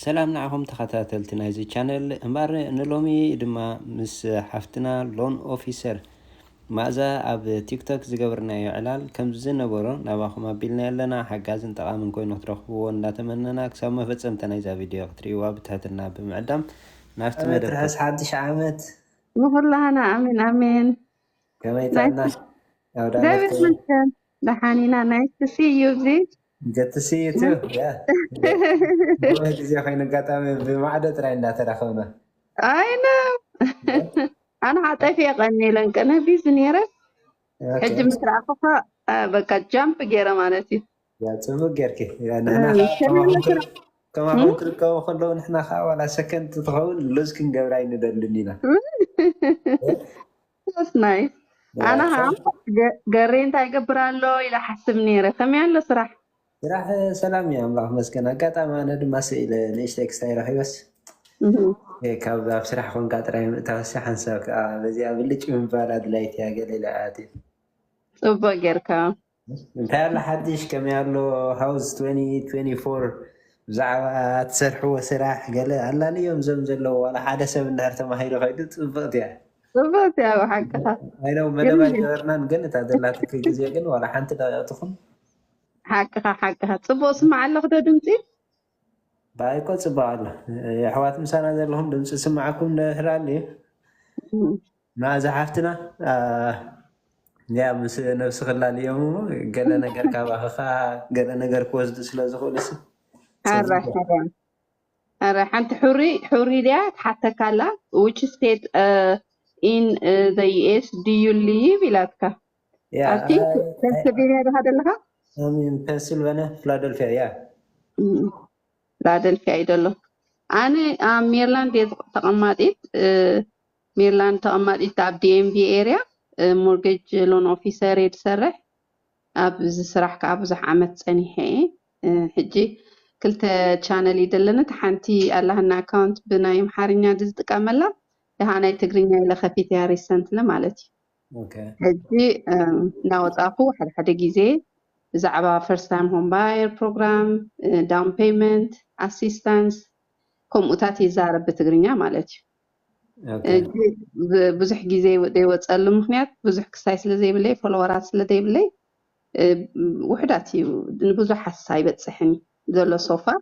ሰላም ንዓኹም ተኸታተልቲ ናይዚ ቻነል። እምበኣር ንሎሚ ድማ ምስ ሓፍትና ሎን ኦፊሰር ማእዛ ኣብ ቲክቶክ ዝገበርናዮ ዕላል ከም ዝነበሮ ናባኹም ኣቢልና ኣለና። ሓጋዝን ጠቓምን ኮይኑ ክትረኽብዎ እንዳተመነና ክሳብ መፈጸምታ ናይዛ ቪድዮ ክትርእይዋ ብትሕትና ብምዕዳም ናብቲ መደብ ትርሕስ ሓድሽ ዓመት ንኹላህና ኣሜን ኣሜን። ከመይ ጥዕና? ኣውደ እግዚኣቢሔር ዓመት ይመስገን ደሓን ኢና። ናይስ ቱ ሲ ዩ እዚ ገትስይቱ ጊዜ ኮይኑ ኣጋጣሚ ብማዕዶ ጥራይ እንዳተራኸብና ኣይ ነው ኣነ ሓጠፊ የቐኒ ኢለን ቀነ ቢዚ ነይረ። ሕጂ ምስ ረኣኹኻ በቃ ጃምፕ ገይረ ማለት እዩ። ያ ጽቡቅ ጌርኪ። ያ ንሕና ኸዓ ከማኹም ክር- ከማኹም ክርከቡ ከለዉ ንሕና ከዓ ዋላ ሰከንድ ትኸውን ሉዝ ክንገብራ ኣይንደልን ኢና። ስ ናይ ኣነ ከዓ ገሬ እንታይ ይገብር ኣሎ ኢለ ሓስብ ነይረ። ከመይ ኣሎ ስራሕ? ስራሕ ሰላም እዩ ኣምላኽ መስገን። ኣጋጣሚ ኣነ ድማ ስኢለ ንእሽተይ ክስታይ ረኺበስ ካብ ኣብ ስራሕ ኮንካ ጥራይ ምእታወሲ ሓንሳብ ከዓ በዚኣ ብልጭ ምባል ኣድላይት እያ ገለ ኢለ ኣትየ። ጽቡቅ ጌርካ። እንታይ ኣሎ ሓድሽ ከመይ ኣሎ ሃውስ twenty twenty-four ብዛዕባ ትሰርሕዎ ስራሕ ገለ ኣላልዮም ዞም ዘለዉ ዋላ ሓደ ሰብ እንድሕር ተማሂሩ ከይዱ ጽብቕቲ እያ። ጽቡቅ እያ ብሓቅኻ። ኣይነው መደብ ኣይገበርናን ግን እታ ዘላትኪ ግዜ ግን ዋላ ሓንቲ ደቂቕ ትኹን ሓቅኻ ሓቅኻ። ጽቡቅ ስማዕ ኣለኹ ዶ ድምፂ? ብኣይ እኮ ጽቡቅ ኣሎ። የሕዋት ምሳና ዘለኹም ድምፂ ስማዓኩም እንድሕር ኣልዩ መኣዛ ሓፍትና ያ ምስ ነብሲ ክላልዮም እሞ ገለ ነገር ካባኽኻ ገለ ነገር ክወስዱ ስለ ዝኽእሉ ሲ ኧረ ኧረ ሓንቲ ሕሪ ሕሪ ድያ ትሓተካ ኣላ which state in the U S do you live ኢላትካ። I think Pennsylvania ዲኻ ዘለኻ? ፔንስልቫኒያ ፊላደልፊያ ያ ፊላደልፊያ እዩ ዘሎ። ኣነ ኣብ ሜሪላንድ እየ ተቐማጢት። ሜሪላንድ ተቐማጢት ኣብ D M V area mortgage loan officer እየ ዝሰርሕ። ኣብዚ ስራሕ ከዓ ብዙሕ ዓመት ፀኒሐ እየ። ሕጂ ክልተ ቻነል እዩ ዘለኒ። እቲ ሓንቲ ኣላህና ኣካውንት ብናይ ኣምሓርኛ ዝጥቀመላ፣ ድሃ ናይ ትግርኛ ኢለ ከፊተ እያ recently ማለት እዩ። ሕጂ እናወፃእኩ ሓደ ሓደ ግዜ ብዛዕባ first time home buyer program፣ down payment assistance ከምኡታት ይዛረብ ብትግርኛ ማለት እዩ። ሕጂ ብዙሕ ግዜ ዘይወፀሉ ምክንያት ብዙሕ ክስታይ ስለ ዘይብለይ፣ ፎሎወራት ስለ ዘይብለይ ውሕዳት እዩ፣ ንብዙሓት ኣይበፅሕን እዩ ዘሎ so far።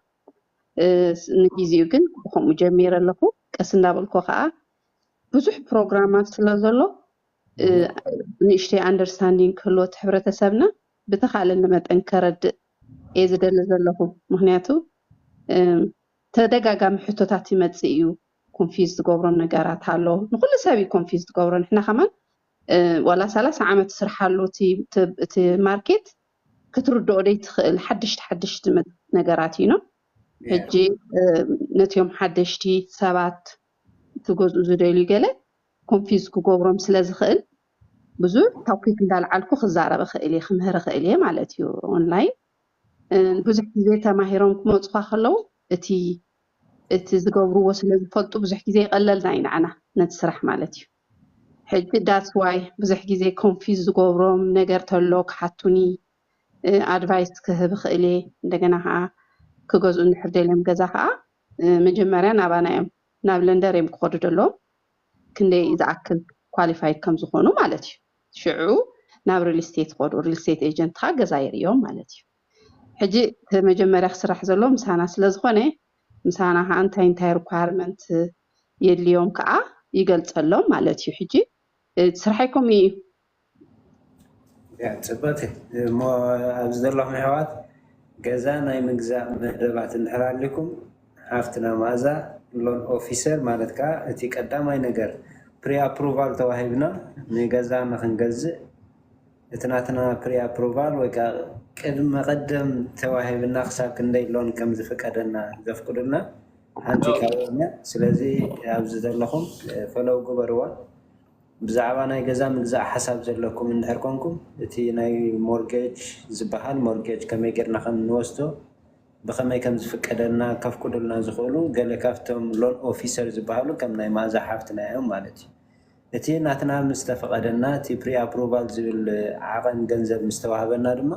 ንግዚኡ ግን ብከምኡ ጀሚረ ኣለኹ። ቀስ እንዳበልኩ ከዓ ብዙሕ ፕሮግራማት ስለ ዘሎ ንእሽተይ understanding ክህልዎ እቲ ሕብረተሰብና ብተኻለኒ መጠን ከረድእ እየ ዝደሊ ዘለኹ። ምክንያቱ ተደጋጋሚ ሕቶታት ይመፅእ እዩ። confuse ዝገብሮም ነገራት ኣሎ። ንኩሉ ሰብ እዩ confuse ዝገብሮ። ንሕና ከማን ዋላ ሰላሳ ዓመት ትስርሓሉ እቲ ማርኬት ክትርድኦ ደይ ትኽእል ሓደሽቲ ሓደሽቲ ነገራት እዩ። ሕጂ ነቲኦም ሓደሽቲ ሰባት ክገዝኡ ዝደልዩ ገለ confuse ክገብሮም ስለ ዝኽእል ብዙሕ topic እንዳልዓልኩ ክዛረብ እኽእል እየ፣ ክምህር እኽእል እየ ማለት እዩ። online ብዙሕ ግዜ ተማሂሮም ክመፁኻ ከለዉ እቲ እቲ ዝገብርዎ ስለ ዝፈልጡ ብዙሕ ግዜ ይቐለልና እዩ ንዓና ነቲ ስራሕ ማለት እዩ። ሕጂ that's why ብዙሕ ግዜ confuse ዝገብሮም ነገር ተሎ ክሓቱኒ advice ክህብ እኽእል እየ። እንደገና ከዓ ክገዝኡ እንድሕር ደልዮም ገዛ ከዓ መጀመርያ ናባና እዮም ናብ lender እዮም ክኸዱ ዘለዎም። ክንደይ ዝኣክል qualified ከም ዝኾኑ ማለት እዩ። ሽዑ ናብ real estate ይኸዱ። real estate agent ከዓ ገዛ የርእዮም ማለት እዩ። ሕጂ እቲ መጀመርያ ክስራሕ ዘሎ ምሳና ስለ ዝኾነ ምሳና ከዓ እንታይ እንታይ requirement የድልዮም ከዓ ይገልፀሎም ማለት እዩ። ሕጂ እቲ ስራሐይ ከምኡ እዩ። ያ ፅብቕቲ እሞ ኣብዚ ዘለኹም ኣሕዋት ገዛ ናይ ምግዛእ መደባት እንድሕር ኣሊኩም ሓፍትና መኣዛ loan officer ማለት ከዓ እቲ ቀዳማይ ነገር pre approval ተዋሂብና ንገዛ ንክንገዝእ እቲ ናትና pre approval ወይ ከዓ ቅድመ ቀደም ተዋሂብና ክሳብ ክንደይ loan ከም ዝፍቀደና ዘፍቅዱልና ሓንቲ ካብኦም እያ። ስለዚ ኣብዚ ዘለኹም follow ግበርዋ። ብዛዕባ ናይ ገዛ ምግዛእ ሓሳብ ዘለኩም እንድሕር ኮንኩም እቲ ናይ mortgage ዝበሃል mortgage ከመይ ጌርና ከም እንወስዶ ብኸመይ ከም ዝፍቀደልና ከፍቅዱልና ዝኽእሉ ገለ ካብቶም loan officer ዝበሃሉ ከም ናይ መኣዛ ሓፍትና እዮም ማለት እዩ። እቲ ናትና ምስ ተፈቐደና እቲ pre approval ዝብል ዓቐን ገንዘብ ምስ ተዋህበና ድማ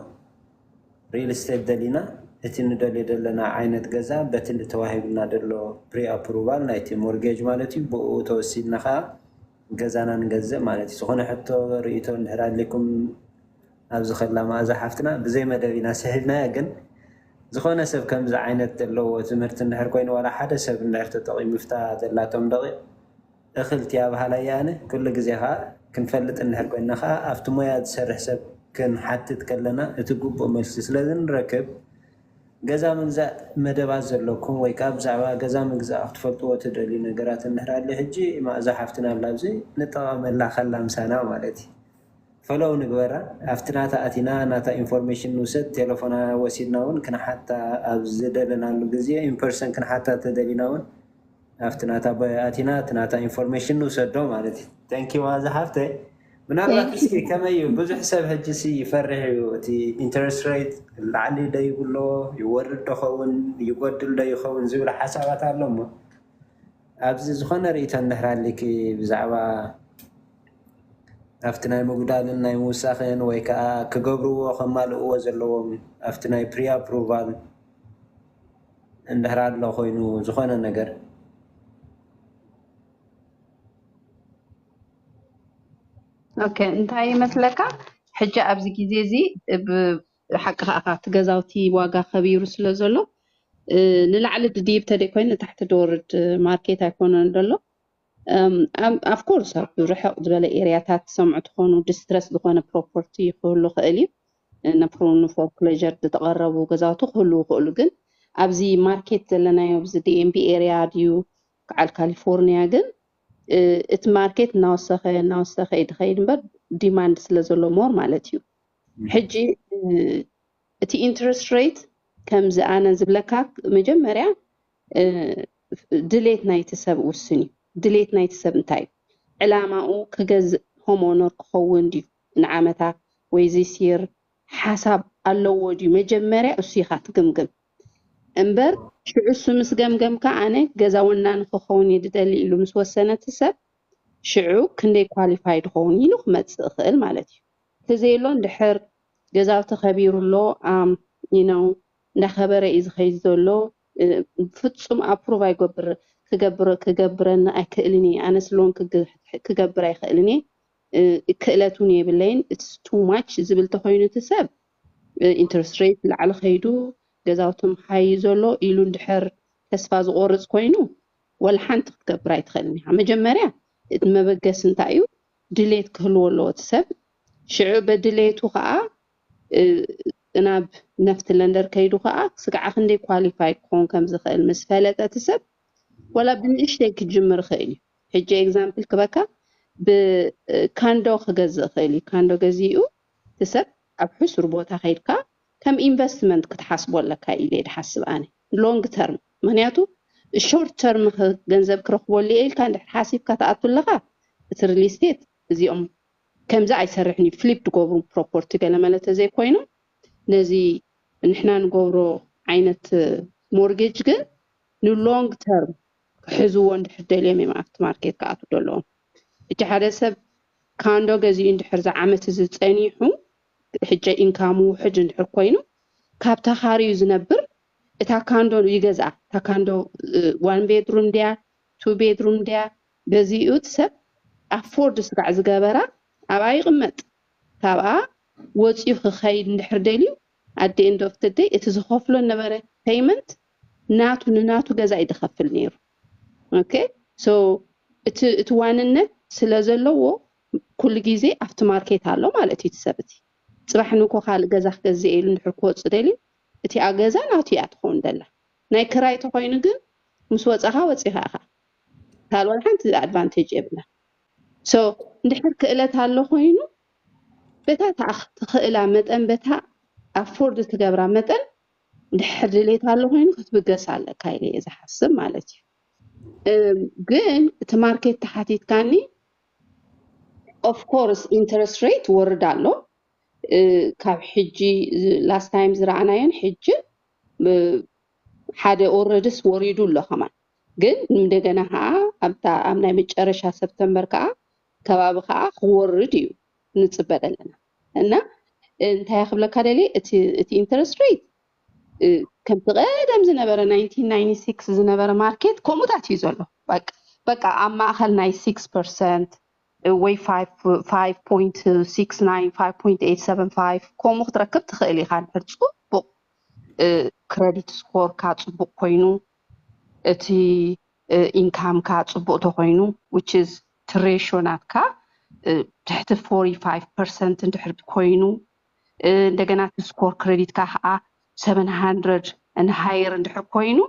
real estate ደሊና እቲ ንደልዮ ዘለና ዓይነት ገዛ በቲ ተዋሂቡና ዘሎ pre approval ናይቲ mortgage ማለት እዩ። ብኡ ተወሲድና ከዓ ገዛና ንገዝእ ማለት እዩ። ዝኾነ ሕቶ ርእቶ እንድሕር ኣሊኩም ኣብዚ ከላ መኣዛ ሓፍትና ብዘይ መደብ ኢና ስሒብናያ። ግን ዝኾነ ሰብ ከምዚ ዓይነት ዘለዎ ትምህርቲ እንድሕር ኮይኑ ዋላ ሓደ ሰብ እንድሕር ተጠቒሙ ፍታ ዘላቶም ደቂቕ እኽልቲ ኣብሃላይ ኣነ ኩሉ ግዜ ከዓ ክንፈልጥ እንድሕር ኮይና ከዓ ኣብቲ ሞያ ዝሰርሕ ሰብ ክንሓትት ከለና እቲ ግቡእ መልሲ ስለ ዝንረክብ ገዛ ምግዛእ መደባት ዘለኩም ወይ ከዓ ብዛዕባ ገዛ ምግዛእ ክትፈልጥዎ ትደልዩ ነገራት እንድሕር ኣሎ ሕጂ ማእዛ ሓፍትና ኣላ ኣብዚ ንጠቐመላ ከላ ምሳና ማለት እዩ። ፈለው ንግበራ ኣብቲ ናታ ኣቲና ናታ ኢንፎርሜሽን ንውሰድ ቴሌፎና ወሲድና እውን ክንሓታ ኣብ ዝደለናሉ ግዜ ኢንፐርሰን ክንሓታ ተደሊና እውን ኣብቲ ናታ ቦያ ኣቲና እቲ ናታ ኢንፎርሜሽን ንውሰዶ ማለት እዩ። Thank you ማእዛ ሓፍተይ። ምናልባት እስኪ ከመይ እዩ ብዙሕ ሰብ ሕጂ ሲ ይፈርሕ እዩ እቲ interest rate ላዕሊ ዶ ይብሎ ይወርድ ዶ ኸውን ይጎድል ዶ ይኸውን ዝብል ሓሳባት ኣሎ እሞ ኣብዚ ዝኾነ ርእይቶ እንድሕር ኣሊኪ ብዛዕባ ኣብቲ ናይ ምጉዳልን ናይ ምውሳኽን ወይ ከዓ ክገብርዎ ከማልእዎ ዘለዎም ኣብቲ ናይ pre approval እንድሕር ኣሎ ኮይኑ ዝኾነ ነገር ኦኬ እንታይ ይመስለካ ሕጂ ኣብዚ ግዜ እዚ ብሓቂ ከዓ እቲ ገዛውቲ ዋጋ ከቢሩ ስለ ዘሎ ንላዕሊ ድድይብ ተደይ ኮይኑ ንታሕቲ ድወርድ ማርኬት ኣይኮነን ዘሎ። Of course ኣብ ርሕቕ ዝበለ ኤርያታት ትሰምዑ ትኾኑ ዲስትረስ ዝኾነ ፕሮፐርቲ ክህሉ ክእል እዩ። ንፕሮኑ ፎርክሎጀር ዝተቐረቡ ገዛውቲ ክህሉ ይኽእሉ ግን ኣብዚ ማርኬት ዘለናዮ ኣብዚ ዲኤምቢ ኤርያ ድዩ በዓል ካሊፎርኒያ ግን እቲ ማርኬት እናወሰኸ እናወሰኸ እዩ ድኸይድ እምበር ዲማንድ ስለ ዘሎ ሞር ማለት እዩ። ሕጂ እቲ ኢንትረስት ሬት ከምዚ ኣነ ዝብለካ መጀመርያ ድሌት ናይቲ ሰብ ውስን እዩ። ድሌት ናይቲ ሰብ እንታይ እዩ? ዕላማኡ ክገዝእ ሆም ኦነር ክኸውን ድዩ ንዓመታ ወይ ዚስ ይር ሓሳብ ኣለዎ ድዩ? መጀመርያ እሱ ኢኻ ትግምግም እምበር ሽዑ እሱ ምስ ገምገምካ ኣነ ገዛ ወናኒ ክኸውን እየ ዝደሊ ኢሉ ምስ ወሰነ እቲ ሰብ ሽዑ ክንደይ ኳሊፋይድ ክኸውን ኢሉ ክመፅእ ይኽእል ማለት እዩ። ተዘየሎ እንድሕር ገዛውቲ ከቢሩ ኣሎ you know እንዳኸበረ እዩ ዝኸይድ ዘሎ ፍፁም ኣፕሩቭ ኣይገብር ክገብር ክገብረኒ ኣይክእልን እየ ኣነስ ሎን ክገብር ኣይክእልን እየ ክእለት እውን የብለይን it's too much ዝብል ተኮይኑ እቲ ሰብ ኢንትረስት ሬት ላዕሊ ከይዱ ገዛውቶም ሃይ ዘሎ ኢሉ እንድሕር ተስፋ ዝቆርፅ ኮይኑ ወላ ሓንቲ ክትገብር ኣይትኽእልን ኢኻ መጀመርያ እቲ መበገሲ እንታይ እዩ ድሌት ክህልዎ ኣለዎ እቲ ሰብ ሽዑ በድሌቱ ከዓ ናብ ነፍቲ ለንደር ከይዱ ከዓ ስጋዓ ክንደይ ኳሊፋይ ክኸውን ከም ዝኽእል ምስ ፈለጠ እቲ ሰብ ወላ ብንእሽተይ ክጅምር ይኽእል እዩ ሕጂ ኤግዛምፕል ክበካ ብካንዶ ክገዝእ ይኽእል እዩ ካንዶ ገዚኡ እቲ ሰብ ኣብ ሕሱር ቦታ ከይድካ ከም ኢንቨስትመንት ክትሓስቦ ኣለካ ኢለ ድሓስብ ኣነ ሎንግ ተርም ምክንያቱ ሾርት ተርም ገንዘብ ክረክበሉ እየ ኢልካ እንድሕር ሓሲብካ ትኣቱ ኣለካ እቲ ሪል ስቴት እዚኦም ከምዚ ኣይሰርሕን እዩ ፍሊፕ ትገብሩ ፕሮፖርቲ ገለመለ ተዘይኮይኑ ነዚ ንሕና ንገብሮ ዓይነት ሞርጌጅ ግን ንሎንግ ተርም ክሕዝዎ እንድሕር ደልዮም እዮም ኣብቲ ማርኬት ክኣቱ ዘለዎም ሕጂ ሓደ ሰብ ካንዶ ገዚኡ እንድሕር ዝዓመት እዚ ፀኒሑ ሕጂ ኢንካሙ ውሕድ እንድሕር ኮይኑ ካብ ተኻርዩ ዝነብር እታ ካንዶ ይገዝኣ እታ ካንዶ ዋን ቤድሩም ድያ ቱ ቤድሩም ድያ ገዚኡ እቲ ሰብ ኣፎርድ ስጋዕ ዝገበራ ኣብኣ ይቕመጥ ካብኣ ወፂኡ ክኸይድ እንድሕር ደልዩ ኣደ ኤንድ ኦፍ ደይ እቲ ዝኸፍሎ ነበረ ፔይመንት ናቱ ንናቱ ገዛ እዩ ዝኸፍል ነይሩ ኦኬ ሶ እቲ ዋንነት ስለ ዘለዎ ኩሉ ግዜ ኣብቲ ማርኬት ኣሎ ማለት እዩ እቲ ሰብ እቲ ፅባሕ ንኮ ካልእ ገዛ ክገዝእ ኢሉ እንድሕር ክወፅእ ደልዩ እቲኣ ገዛ ናቱ እያ ትኸውን ደላ ናይ ክራይ ተኮይኑ ግን ምስ ወፃኻ ወፂኻ ኢኻ ካልእ ሓንቲ ኣድቫንቴጅ የብላ ሶ እንድሕር ክእለት ኣሎ ኮይኑ በታ ትኽእላ መጠን በታ ኣፎርድ ትገብራ መጠን እንድሕር ድሌት ኣሎ ኮይኑ ክትብገስ ኣለካ ኢለ እየ ዝሓስብ ማለት እዩ ግን እቲ ማርኬት ተሓቲትካኒ ኦፍ ኮርስ ኢንተረስት ሬት ወርድ ኣሎ ካብ ሕጂ ላስት ታይም ዝረኣናዮን ሕጂ ሓደ ኦረድስ ወሪዱ ኣሎ ከማን ግን እንደገና ከዓ ኣብታ ኣብ ናይ መጨረሻ ሰፕተምበር ከዓ ከባቢ ከዓ ክወርድ እዩ ንፅበ ዘለና እና እንታይ ክብለካ ደልየ እቲ ኢንተረስት ሬት ከምቲ ቀደም ዝነበረ ናይንቲን ናይንቲ ሲክስ ዝነበረ ማርኬት ከምኡታት እዩ ዘሎ። በቃ ኣብ ማእኸል ናይ ሲክስ ፐርሰንት ወይ ፋይቭ ፖይንት ሲክስ ናይን ፋይቭ ፖይንት ኤይት ሰቨን ፋይቭ ከምኡ ክትረክብ ትኽእል ኢኻ። እንድሕር ፅቡቕ ክረዲት ስኮርካ ፅቡቕ ኮይኑ እቲ ኢንካምካ ፅቡቕ ተኮይኑ which is እቲ ሬሽዮ ናትካ ትሕቲ ፎርቲ ፋይቭ ፐርሰንት እንድሕር ኮይኑ እንደገና እቲ ስኮር ክረዲትካ ከዓ ሰቨን ሃንድረድ and higher እንድሕር ኮይኑ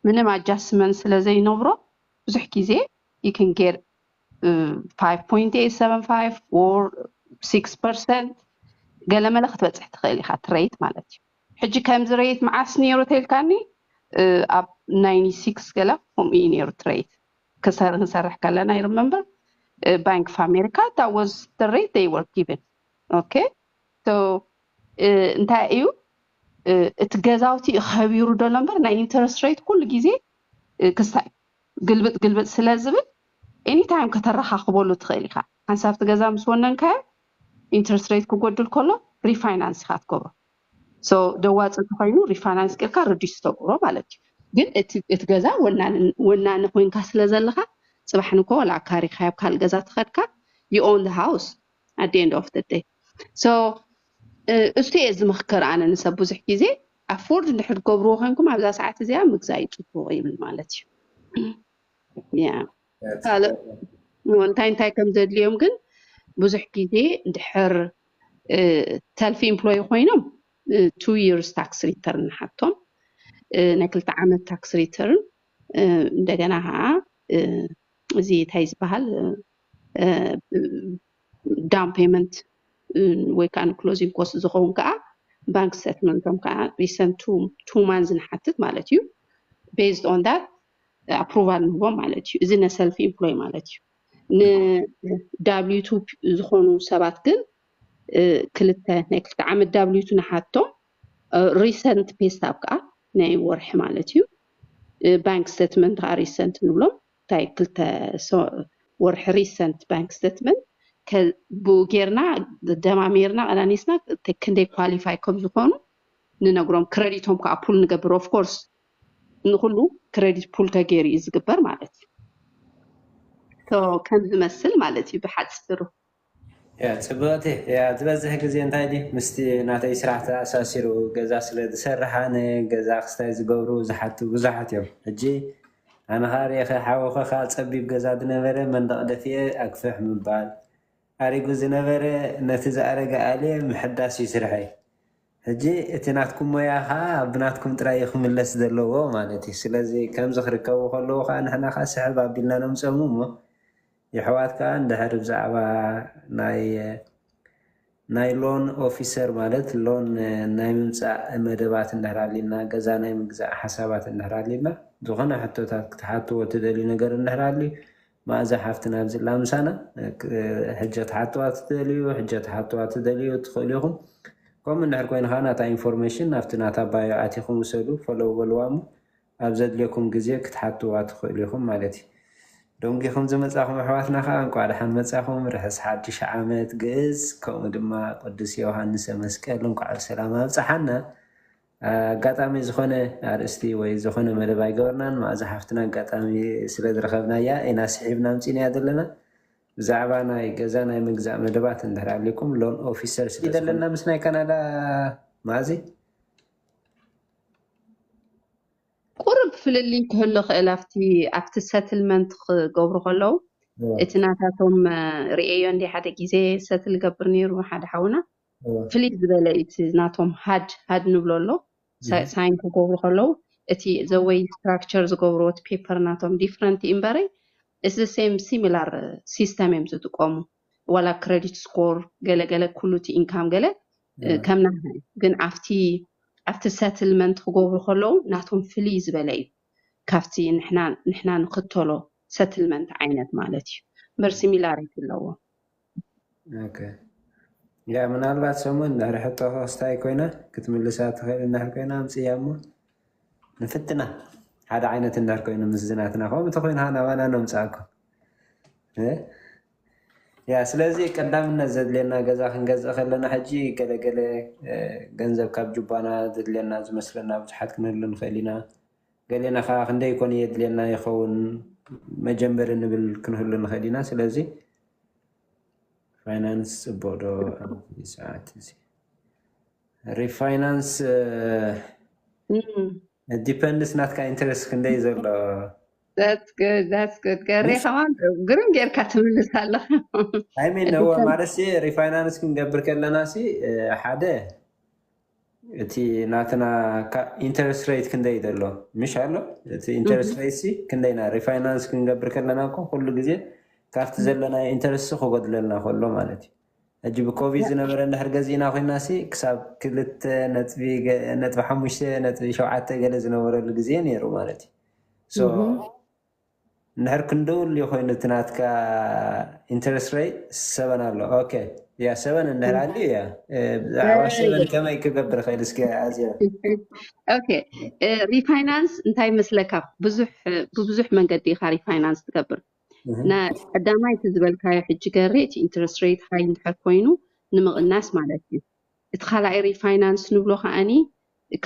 ምንም ኣጃስትመንት ስለ ዘይነብሮ ብዙሕ ግዜ you can get five point eight seven five or six percent ገለመለ ክትበፅሕ ትኽእል ኢኻ። ትሬት ማለት እዩ። ሕጂ ከምዚ ሬት መዓስ ነይሩ ተልካኒ ኣብ ናይንቲ ሲክስ ገለ ከምኡ እዩ ነይሩ ትሬት ክሰርሕ ከለና ይርመምበር ባንክ ኦፍ ኣሜሪካ that was the rate they were given okay so እንታይ እዩ እቲ ገዛውቲ እዩ ከቢሩ ደሎ እምበር ናይ ኢንተረስት ሬት ኩሉ ግዜ ክስታይ ግልብጥ ግልብጥ ስለ ዝብል ኤኒታይም ከተረኻኽበሉ ትኽእል ኢኻ። ሓንሳብ እቲ ገዛ ምስ ወነንካዮ ኢንተረስት ሬት ክጎድል ከሎ ሪፋይናንስ ኢኻ ትገብሮ። ደዋፅ እንተኮይኑ ሪፋይናንስ ጌርካ ሪዲስ ተገብሮ ማለት እዩ። ግን እቲ ገዛ ወናኒ ኮይንካ ስለ ዘለካ ፅባሕ ንኮ ወላ ኣካሪካ ኣብ ካልእ ገዛ ተኸድካ you own the house at the end of the day so እሱ እየ ዝመክር ኣነ ንሰብ ብዙሕ ግዜ ኣፎርድ እንድሕር ትገብርዎ ኮይንኩም ኣብዛ ሰዓት እዚኣ ምግዛእ እዩ ፅቡቅ ይብል ማለት እዩ። ካልእ እንታይ እንታይ ከም ዘድልዮም ግን ብዙሕ ግዜ ድሕር ሰልፍ ኢምፕሎይ ኮይኖም ቱ ይርስ ታክስ ሪተርን ንሓቶም ናይ ክልተ ዓመት ታክስ ሪተርን እንደገና ከዓ እዚ እንታይ ዝበሃል ዳውን ፔመንት ወይ ከዓ ንክሎዚንግ ኮስት ዝኸውን ከዓ ባንክ ስቴትመንቶም ከዓ ሪሰንት ቱ ማንዝ ንሓትት ማለት እዩ። ቤዝድ ኦን ዳት ኣፕሩቫል ንህቦም ማለት እዩ። እዚ ንሰልፍ ኢምፕሎይ ማለት እዩ። ን ዳብሊው ቱ ዝኾኑ ሰባት ግን ክልተ ናይ ክልተ ዓመት ዳብሊው ቱ ንሓቶም ሪሰንት ፔስታብ ከዓ ናይ ወርሒ ማለት እዩ። ባንክ ስቴትመንት ከዓ ሪሰንት ንብሎም እንታይ ክልተ ወርሒ ሪሰንት ባንክ ስቴትመንት ብኡ ጌርና ደማሚርና ቀናኒስና ክንደይ ኳሊፋይ ከም ዝኾኑ ንነግሮም። ክረዲቶም ከዓ ፑል ንገብር ኦፍኮርስ ንኩሉ ክረዲት ፑል ተገይሩ እዩ ዝግበር ማለት እዩ። ከም ዝመስል ማለት እዩ ብሓፂሩ። ፅብቅቲ ዝበዝሕ ግዜ እንታይ ዲ ምስቲ ናተይ ስራሕ ተኣሳሲሩ ገዛ ስለ ዝሰርሕ ኣነ ገዛ ክስታይ ዝገብሩ ዝሓቱ ብዙሓት እዮም። ሕጂ ኣነ ከዓ ርኢኸ ሓወኸ ከዓ ፀቢብ ገዛ ዝነበረ መንደቕ ደፊኤ ኣግፍሕ ምባል ኣሪጉ ዝነበረ ነቲ ዝኣረገ ኣልየ ምሕዳስ እዩ ስርሐይ። ሕጂ እቲ ናትኩም ሞያ ከዓ ብናትኩም ጥራይ እዩ ክምለስ ዘለዎ ማለት እዩ። ስለዚ ከምዚ ክርከቡ ከለዉ ከዓ ንሕና ከዓ ስሕብ ኣቢልና ነምፅኦም እሞ የሕዋት ከዓ እንድሕር ብዛዕባ ናይ ናይ ሎን ኦፊሰር ማለት ሎን ናይ ምምፃእ መደባት እንድሕር ኣሊልና ገዛ ናይ ምግዛእ ሓሳባት እንድሕር ኣሊልና ዝኾነ ሕቶታት ክትሓትዎ ትደልዩ ነገር እንድሕር ኣልዩ መኣዛ ሓፍትና ኣብዚ ኣላ ምሳና ሕጀት ሓተዋ ትደልዩ ሕጀት ሓተዋ ትደልዩ ትኽእሉ ኢኹም። ከምኡ እንድሕር ኮይኑ ከዓ ናታ ኢንፎርሜሽን ናብቲ ናታ ባዮ ኣቲኹም ውሰዱ ፎሎው በልዋ እሞ ኣብ ዘድልየኩም ግዜ ክትሓትዋ ትኽእሉ ኢኹም ማለት እዩ። ደንጊኹም ዝመፃኹም ኣሕዋትና ከዓ እንቋዕ ደሓን መፃኹም። ርሕስ ሓድሽ ዓመት ግእዝ ከምኡ ድማ ቅዱስ ዮሃንሰ መስቀል እንቋዕ ብሰላም ኣብፀሓና። ኣጋጣሚ ዝኾነ ኣርእስቲ ወይ ዝኾነ መደብ ኣይገበርናን። መኣዛ ሓፍትና ኣጋጣሚ ስለ ዝረኸብናያ ኢና ስሒብና ኣምፂናያ ዘለና። ብዛዕባ ናይ ገዛ ናይ ምግዛእ መደባት እንድሕር ኣሊኩም ሎን ኦፊሰር ስለ ዘለና ምስ ናይ ካናዳ መኣዚ ቁርብ ፍልልይ ክህሉ ክእል ኣብቲ ኣብቲ ሰትልመንት ክገብሩ ከለዉ እቲ ናታቶም ርእየዮ እንዲ ሓደ ግዜ ሰትል ገብር ነይሩ ሓደ ሓውና ፍልይ ዝበለ እቲ ናቶም ሃድ ሃድ ንብሎ ኣሎ ሳይን ክገብሩ ከለዉ እቲ ዘወይ ስትራክቸር ዝገብርዎ እቲ ፔፐር ናቶም ዲፍረንት እምበረይ it's the same similar system እዮም ዝጥቀሙ ዋላ ክረዲት ስኮር ገለገለ ኩሉ እቲ ኢንካም ገለ ከም ናህና እዩ ግን ኣብቲ ኣብቲ ሰትልመንት ክገብሩ ከለዉ ናቶም ፍልይ ዝበለ እዩ ካብቲ ንሕና ንክተሎ ሰትልመንት ዓይነት ማለት እዩ እምበር ሲሚላሪቲ ኣለዎ። ያ ምናልባት ሰሙን እንድሕር ሕቶ ክስታይ ኮይና ክትምልሳ ትኽእል እንድሕር ኮይና ኣምፅያ እሞ ንፍትና ሓደ ዓይነት እንድሕር ኮይኑ ምስ ዝናትና ከምኡ ተኮይኑ ናባና ነምፅኣኩም። ያ ስለዚ ቀዳምነት ዘድልየና ገዛ ክንገዝእ ከለና ሕጂ ገለገለ ገንዘብ ካብ ጁባና ዘድልየና ዝመስለና ብዙሓት ክንህሉ ንኽእል ኢና። ገሌና ከዓ ክንደይ ኮን የድልየና ይኸውን መጀመሪ ንብል ክንህሉ ንኽእል ኢና። ስለዚ ፋይናንስ ፅቡቅ ዶ ኣብዚ ሰዓት እዚ ሪፋይናንስ ዲፐንድስ ናትካ ኢንተረስት ክንደይ ዘሎ ገሬ ከማን ግርም ጌርካ ትምልስ ኣለኻ። ኣይሜን እወ ማለት ሲ ሪፋይናንስ ክንገብር ከለና ሲ ሓደ እቲ ናትና ኢንተረስት ሬት ክንደይ ዘሎ ምሽ ኣሎ እቲ ኢንተረስት ሬት ሲ ክንደይና ሪፋይናንስ ክንገብር ከለና እኮ ኩሉ ግዜ ካብቲ ዘለና ኢንተረስት ክጎድለልና ከሎ ማለት እዩ። ሕጂ ብኮቪድ ዝነበረ እንድሕር ገዚእና ኮይና ሲ ክሳብ ክልተ ነጥቢ ሓሙሽተ ነጥቢ ሸውዓተ ገለ ዝነበረሉ ግዜ ነይሩ ማለት እዩ። እንድሕር ክንደውል ኮይኑ እቲ ናትካ ኢንተረስት ሬት ሰበን ኣሎ። ኦኬ ያ ሰበን እንድሕር ኣልዩ ያ ብዛዕባ ሰበን ከመይ ክገብር ይኽእል እስኪ ኣዝያ ኦኬ ሪፋይናንስ እንታይ መስለካ? ብዙሕ ብብዙሕ መንገዲ ኢኻ ሪፋይናንስ ትገብር። ቀዳማይ እቲ ዝበልካዮ ሕጂ ገሬ እቲ ኢንተረስት ሬት ሃይ እንድሕር ኮይኑ ንምቕናስ ማለት እዩ። እቲ ካልኣይ ሪፋይናንስ ንብሎ ከዓኒ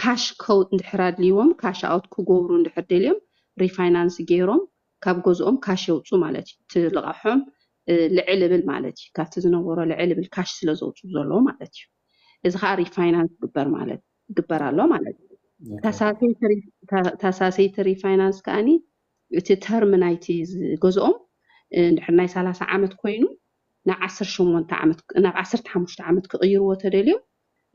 ካሽ ከውጥ እንድሕር ኣድልይዎም ካሽ ኣውት ክገብሩ እንድሕር ደልዮም ሪፋይናንስ ገይሮም ካብ ገዝኦም ካሽ የውፁ ማለት እዩ። እቲ ልቓሖም ልዕል እብል ማለት እዩ። ካብቲ ዝነበሮ ልዕል እብል ካሽ ስለ ዘውፅኡ ዘለዎ ማለት እዩ። እዚ ከዓ ሪፋይናንስ ግበር ማለት ግበር ኣሎ ማለት እዩ። ተሳሰይቲ ሪፋይናንስ ከዓኒ እቲ ተርም ናይቲ ዝገዝኦም እንድሕር ናይ ሰላሳ ዓመት ኮይኑ ናብ ዓሰርተ ሸሞንተ ዓመት ናብ ዓሰርተ ሓሙሽተ ዓመት ክቕይርዎ ተደልዮም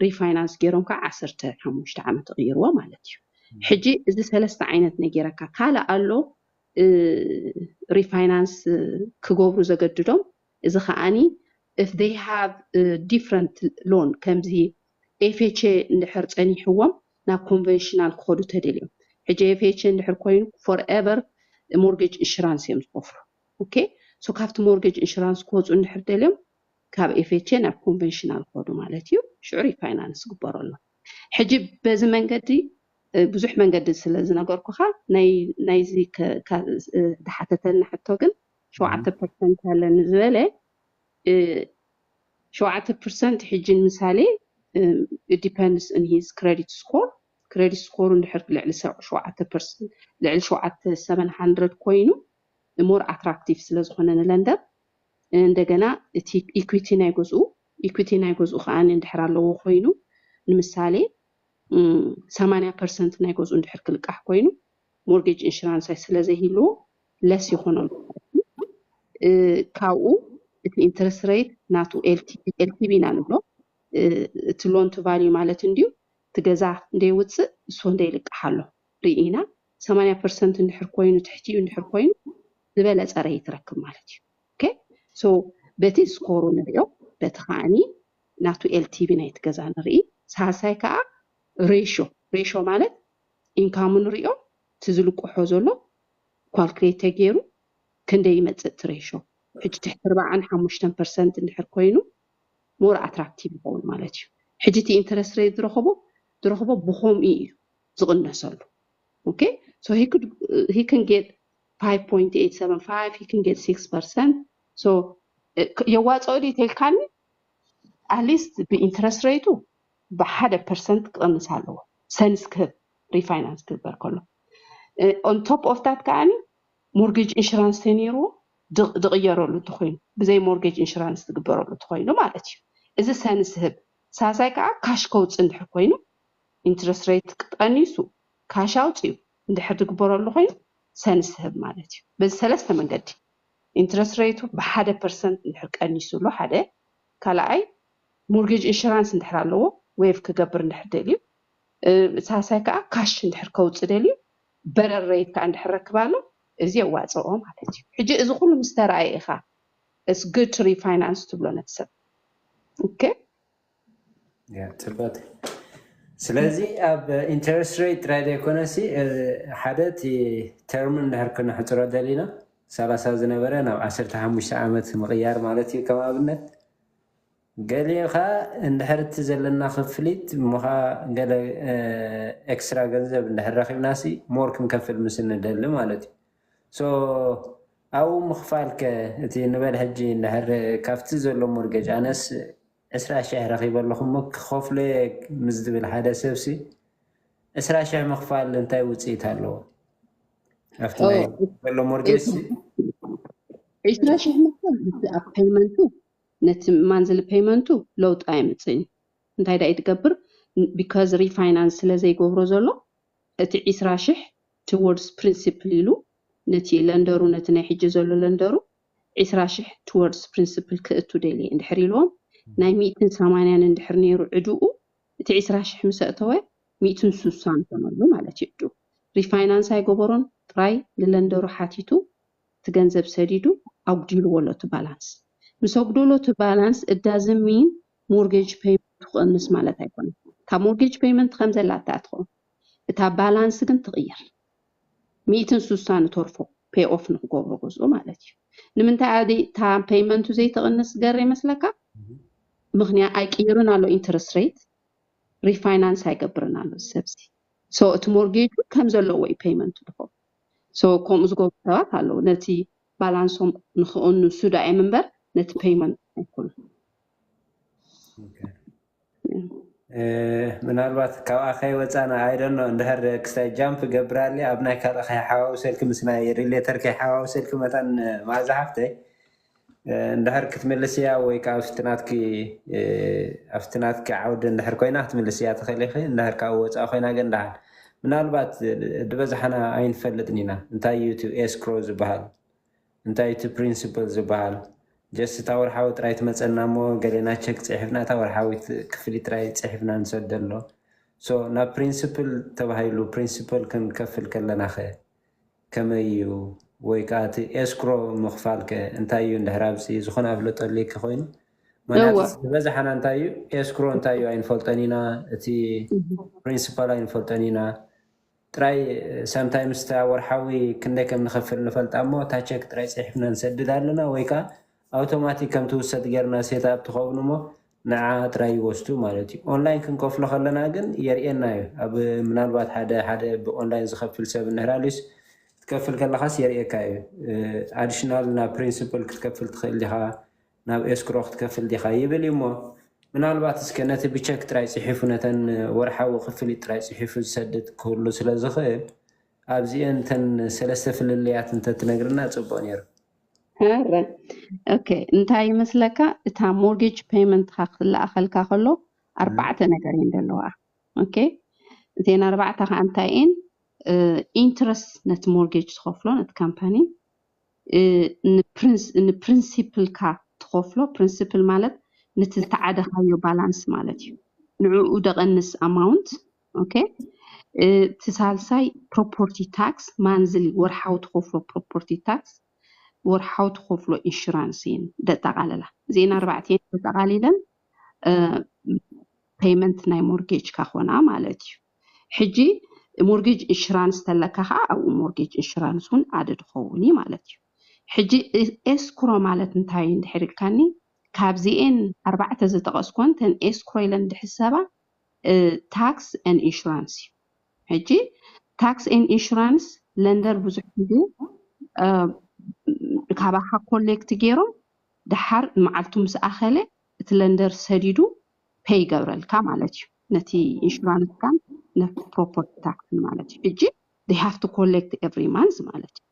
ሪፋይናንስ ገይሮም ከዓ ዓሰርተ ሓሙሽተ ዓመት ይቕይርዎ ማለት እዩ። ሕጂ እዚ ሰለስተ ዓይነት ነጊረካ ካልእ ኣሎ ሪፋይናንስ ክገብሩ ዘገድዶም እዚ ከዓኒ if they have different loan ከምዚ ኤፍኤችኤ እንድሕር ፀኒሕዎም ናብ ኮንቨንሽናል ክኸዱ ተደልዮም ሕጂ ኤፍኤችኤ እንድሕር ኮይኑ ፎርኤቨር ሞርጌጅ ኢንሹራንስ እዮም ዝከፍሉ። ኦኬ ሶ ካብቲ ሞርጌጅ ኢንሹራንስ ክወፁ እንድሕር ደልዮም ካብ ኤፍኤችኤ ናብ ኮንቨንሽናል ክኸዱ ማለት እዩ። ሽዑ ሪፋይናንስ ግበረሎም። ሕጂ በዚ መንገዲ ብዙሕ መንገዲ ስለ ዝነገርኩኻ ናይዚ ዝሓተተልና ሕቶ ግን ሸውዓተ ፐርሰንት ኣለኒ ዝበለ ሸውዓተ ፐርሰንት ሕጂ ንምሳሌ depends on his credit score credit score እንድሕር ልዕሊ ሸውዓተ ፐርሰንት ልዕሊ ሸውዓተ ሰበን ሃንድረድ ኮይኑ more attractive ስለ ዝኾነ ንለንደር እንደገና እቲ ኢኩዊቲ ናይ ገዝኡ ኢኩዊቲ ናይ ገዝኡ ከዓ እንድሕር ኣለዎ ኮይኑ ንምሳሌ ሰማንያ ፐርሰንት ናይ ገዝኡ እንድሕር ክልቃሕ ኮይኑ ሞርጌጅ ኢንሹራንስ ስለ ዘይህልዎ ለስ ይኾነሉ። ካብኡ እቲ ኢንተረስት ሬት ናቱ ኤልቲቪ ኢና ንብሎ እቲ ሎን ቱ ቫልዩ ማለት እንድዩ እቲ ገዛ እንደይውፅእ እሱ እንደይልቃሕ ኣሎ ርኢና ሰማንያ ፐርሰንት እንድሕር ኮይኑ ትሕቲኡ እንድሕር ኮይኑ ዝበለፀ ሬት ይረክብ ማለት እዩ። ኦኬ ሶ በቲ ስኮሩ ንሪኦ በቲ ከዓኒ ናቱ ኤልቲቪ ናይቲ ገዛ ንርኢ ሳልሳይ ከዓ ሬሾ ሬሾ ማለት ኢንካሙ ንሪኦ እቲ ዝልቅሖ ዘሎ ኳልኩሌት ተገይሩ ክንደይ ይመፅእ እቲ ሬሾ ሕጂ ትሕቲ ኣርባዓን ሓሙሽተን ፐርሰንት እንድሕር ኮይኑ more attractive ይኸውን ማለት እዩ። ሕጂ እቲ ኢንተረስት ሬት ዝረኸቦ ዝረኸቦ ብኸምኡ እዩ ዝቕነሰሉ። Okay so he could he can get five point eight seven five he can get six percent so የዋፅኦ ድዩ ተልካኒ at least ብኢንተረስት ሬቱ ብሓደ ፐርሰንት ክቕንስ ኣለዎ ሰንስ ክህብ ሪፋይናንስ ክግበር ከሎ on top of that ከዓኒ ሞርጌጅ ኢንሹራንስ ተነይርዎ ዝቕየረሉ እንተኮይኑ ብዘይ ሞርጌጅ ኢንሹራንስ ዝግበረሉ እንተኮይኑ ማለት እዩ። እዚ ሰንስ ህብ ሳሳይ ከዓ ካሽ ከውፅእ እንድሕር ኮይኑ ኢንትረስት ሬት ቀኒሱ ካሽ ኣውፅኡ እንድሕር ዝግበረሉ ኮይኑ ሰንስ ህብ ማለት እዩ። በዚ ሰለስተ መንገዲ ኢንትረስት ሬቱ ብሓደ ፐርሰንት እንድሕር ቀኒሱሉ ሓደ ካልኣይ ሞርጌጅ ኢንሹራንስ እንድሕር ኣለዎ ዌቭ ክገብር እንድሕር ደልዩ ሳሳይ ከዓ ካሽ እንድሕር ከውፅእ ደልዩ በረር ሬት ከዓ እንድሕር ረክብ ኣሎ እዚ የዋፅኦ ማለት እዩ። ሕጂ እዚ ኩሉ ምስ ተረኣየ ኢኻ it's good to refinance ትብሎ ነቲ ሰብ okay ፅበት ስለዚ ኣብ ኢንተረስት ሬት ጥራይ ዘይኮነሲ ሓደ እቲ ተርም እንድሕር ክነሕፅሮ ደሊና ሰላሳ ዝነበረ ናብ ዓሰርተ ሓሙሽተ ዓመት ምቕያር ማለት እዩ ከም ኣብነት ገሊኡ ከዓ እንድሕር እቲ ዘለና ክፍሊት እሞኻ ገለ ኤክስትራ ገንዘብ እንድሕር ረኪብናሲ ሞር ክንከፍል ምስ እንደሊ ማለት እዩ so ኣብኡ ምኽፋል ከ እቲ ንበል ሕጂ እንድሕር ካብቲ ዘሎ ሞርጌጅ ኣነስ ዕስራ ሽሕ ረኺበ ኣለኹ እሞ ክኸፍሎ እየ ምስ ዝብል ሓደ ሰብሲ ዕስራ ሽሕ ምኽፋል እንታይ ውፅኢት ኣለዎ ኣብቲ ናይ ዘሎ ሞርጌጅ ዕስራ ሽሕ ምኽፋል ኣብ ፔይመንቱ ነቲ ማንዝሊ ፔይመንቱ ለውጢ ኣየምፅእን እንታይ ዳይ ትገብር because refinance ስለ ዘይገብሮ ዘሎ እቲ ዕስራ ሽሕ towards principal ኢሉ ነቲ ለንደሩ ነቲ ናይ ሕጂ ዘሎ ለንደሩ ዕስራ ሽሕ towards principal ክእቱ ደልየ እንድሕር ኢልዎም ናይ ሚእትን ሰማንያን እንድሕር ነይሩ ዕድኡ እቲ ዕስራ ሽሕ ምስ ኣእተወ ሚእትን ስሳን ኮነሉ ማለት እዩ ዕድኡ refinance ኣይገበሮን ጥራይ ንለንደሩ ሓቲቱ እቲ ገንዘብ ሰዲዱ ኣጉዲልዎ ኣሎ እቲ balance ምስ ኣጉደሎ እቲ balance it doesn't mean mortgage payment ክቕንስ ማለት ኣይኮነን ካብ mortgage payment ከም ዘላ ኣትኣትኾ እታ balance ግን ትቕየር ሚእትን ስሳን ንተርፎ pay off ንክገብሮ ገዝኡ ማለት እዩ ንምንታይ ኣዲ እታ payment ኡ ዘይትቕንስ ገር ይመስለካ ምክንያት ኣይቅይርን ኣሎ interest rate refinance ኣይገብርን ኣሎ ሰብሲ so እቲ mortgage ኡ ከም ዘለዎ እዩ payment ኡ ዝኸውን so ከምኡ ዝገብሩ ሰባት ኣለዉ ነቲ balance ኦም ንክቕንሱ ዳእዮም እምበር ነቲ payment ኣይኮኑን ምናልባት ካብኣ ከይወፃና I don't know እንድሕር ክስታይ jump ገብራሊ ኣብ ናይ ካልእ ከይሓዋውሰልኪ ምስ ናይ relator ከይሓዋውሰልኪ መታን መዓዛ ሓፍተይ እንድሕር ክትምልስያ ወይ ከዓ ኣብቲ ናትኪ ኣብቲ ናትኪ ዓውዲ እንድሕር ኮይና ክትምልስያ ትኽእል ኢኺ እንድሕር ካብኡ ወፃኢ ኮይና ግን ደሓን ምናልባት ዝበዝሓና ኣይንፈልጥን ኢና እንታይ እዩ እቲ escrow ዝበሃል እንታይ እቲ principal ዝበሃል just እታ ወርሓዊ ጥራይ ትመፀና እሞ ገሌና check ፅሒፍና እታ ወርሓዊት ክፍሊት ጥራይ ፅሒፍና ንሰደሎ so ናብ principal ተባሂሉ principal ክንከፍል ከለና ከ ከመይ እዩ ወይ ከዓ እቲ escrow ምኽፋል ከ እንታይ እዩ እንድሕር ኣብዚ ዝኾነ ኣፍለጦ ኣልኪ ኮይኑ ምክንያቱ ዝበዝሓና እንታይ እዩ escrow እንታይ እዩ ኣይንፈልጦን ኢና እቲ principal ኣይንፈልጦን ኢና ጥራይ sometimes እታ ወርሓዊ ክንደይ ከም ንኸፍል ንፈልጣ እሞ እታ check ጥራይ ፅሒፍና ንሰድድ ኣለና ወይ ከዓ automatic ከም ትውሰድ ጌርና set up ትኸውን እሞ ንዓ ጥራይ ይወስዱ ማለት እዩ online ክንከፍሎ ከለና ግን የርእየና እዩ ኣብ ምናልባት ሓደ ሓደ ብ online ዝኸፍል ሰብ እንድሕር ኣልዩስ ክትከፍል ከለኻስ የርእየካ እዩ additional ናብ principal ክትከፍል ትኽእል ዲኻ ናብ escrow ክትከፍል ዲኻ ይብል እዩ እሞ ምናልባት እስከ ነቲ ብ check ጥራይ ፅሒፉ ነተን ወርሓዊ ክፍሊት ጥራይ ፅሒፉ ዝሰድድ ክህሉ ስለ ዝኽእል ኣብዚአን እተን ሰለስተ ፍልልያት እንተትነግርና ፅቡቅ ነይሩ። ረ okay እንታይ ይመስለካ እታ mortgage payment ኻ ክትለኣኸልካ ከሎ ኣርባዕተ ነገር እየን ዘለዋ okay እተን ኣርባዕተ ከዓ እንታይ እየን interest ነቲ mortgage ትኸፍሎ ነቲ company ን principal ካ ትኸፍሎ principal ማለት ነቲ ዝተዓደኻዮ balance ማለት እዩ ንዕኡ ደቐንስ amount okay እቲ ሳልሳይ property tax monthly ወርሓዊ ትኸፍሎ property tax ወርሓዊ ትኸፍሎ insurance እየን ደጠቓለላ እዚአን ኣርባዕተ እየን ተጠቓሊለን payment ናይ mortgage ካ ኾና ማለት እዩ ሕጂ mortgage insurance ተለካ ከዓ ኣብኡ mortgage insurance እውን ኣደ ድኸውን እዩ ማለት እዩ ሕጂ escrow ማለት እንታይ እዩ እንድሕር ኢልካኒ ካብዚኤን ኣርባዕተ ዝጠቐስኮን ተን escrow ኢለን ድሕሰባ tax and insurance እዩ ሕጂ tax and insurance lender ብዙሕ ግዜ ካባኻ collect ገይሮም ደሓር መዓልቱ ምስ ኣኸለ እቲ lender ሰዲዱ pay ይገብረልካ ማለት እዩ ነቲ insurance ካን ነቲ property tax ን ማለት እዩ ሕጂ they have to collect every month ማለት እዩ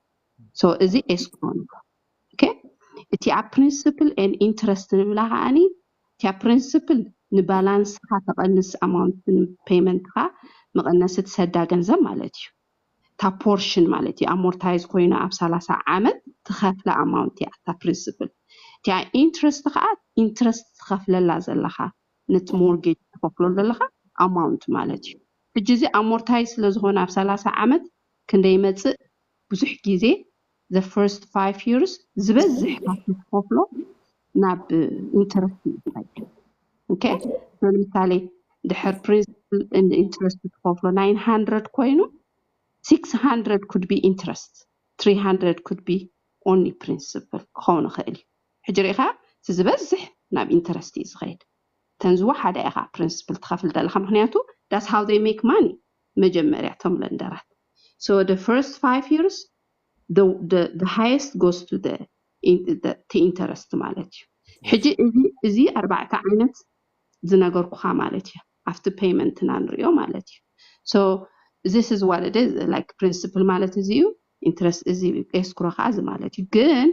so እዚ escrow ንብሎ okay እቲኣ principal and interest ንብላ ከዓኒ እቲኣ principal ን balance ኻ ተቐንስ amount ን payment ኻ መቐነሲ ትሰዳ ገንዘብ ማለት እዩ እታ portion ማለት እዩ amortize ኮይና ኣብ ሰላሳ ዓመት ትኸፍላ amount እያ እታ principal እቲኣ interest ከዓ interest ትኸፍለላ ዘለኻ ነቲ mortgage ትኸፍሎ ዘለኻ amount ማለት እዩ ሕጂ እዚ amortize ስለ ዝኾነ ኣብ ሰላሳ ዓመት ክንደይ ይመፅእ ብዙሕ ግዜ the first five years ዝበዝሕ ካብቲ ትኸፍሎ ናብ interest ይኸይድ okay ንምሳሌ ድሕር principal and interest ትኸፍሎ nine hundred ኮይኑ six hundred could be interest three hundred could be only principal ክኸውን ይኽእል እዩ ሕጂ ርኢኻ እቲ ዝበዝሕ ናብ interest እዩ ዝኸይድ ተን ዝወሓዳ ኢኻ principal ትኸፍል ዘለኻ ምክንያቱ that's how they make money መጀመርያ እቶም lender ት so the first five years the highest goes to the interest ማለት እዩ። ሕጂ እዚ ኣርባዕተ ዓይነት ዝነገርኩኻ ማለት እዩ። ኣብቲ payment ና ንሪኦ ማለት እዩ። So this is what it is, like principal ማለት እዚ እዩ። Interest እዚ escrow ከዓ እዚ ማለት እዩ። ግን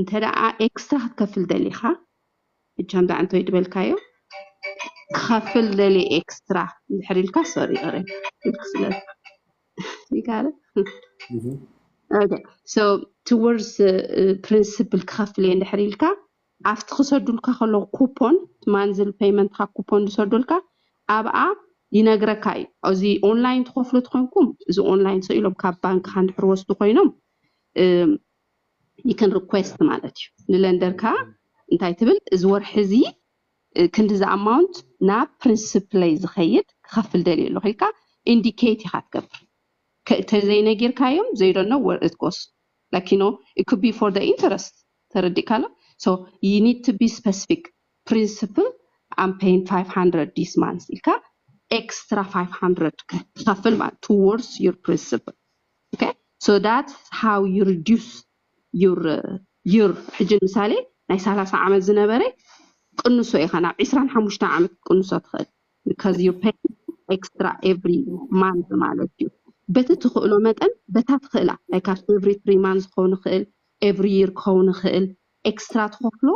እንተ ደኣ extra ክትከፍል ደሊኻ እቻም ዳዕንቶ ይድበልካዮ ክኸፍል ደሊ extra እንድሕር ኢልካ sorry ረ ኢልክ ስለ ይጋለ okay so towards principal ክኸፍል እየ እንድሕር ኢልካ ኣብቲ ክሰዱልካ ከለዉ coupon monthly payment ካ coupon ዝሰዱልካ ኣብኣ ይነግረካ እዩ። እዚ online ትኸፍሉ ትኾንኩም እዚ online ሰ ኢሎም ካብ ባንክ ካ እንድሕር ወስዱ ኮይኖም you can request ማለት እዩ ንለንደር ካ እንታይ ትብል እዚ ወርሒ እዚ ክንዲ ዚ amount ናብ principal ይ ዝኸይድ ክኸፍል ደልየ ኣለኹ ኢልካ indicate ኢኻ ትገብር። ተዘይነጊርካዮም they don't know where it goes like you know it could be for the interest ተረዲእካ ኣሎ። So you need to be specific principal I'm paying five hundred this month ኢልካ extra five hundred ክኸፍል ማለት towards your principal okay so that's how you reduce your your ሕጂ ምሳሌ ናይ ሰላሳ ዓመት ዝነበረ ቅንሶ ኢኻ ናብ ዕስራን ሓሙሽተ ዓመት ቅንሶ ትኽእል because you pay extra every month ማለት እዩ። በቲ ትኽእሎ መጠን በታ ትኽእላ like every three months ክኸውን ይኽእል every year ክኸውን ይኽእል extra ትኸፍሎ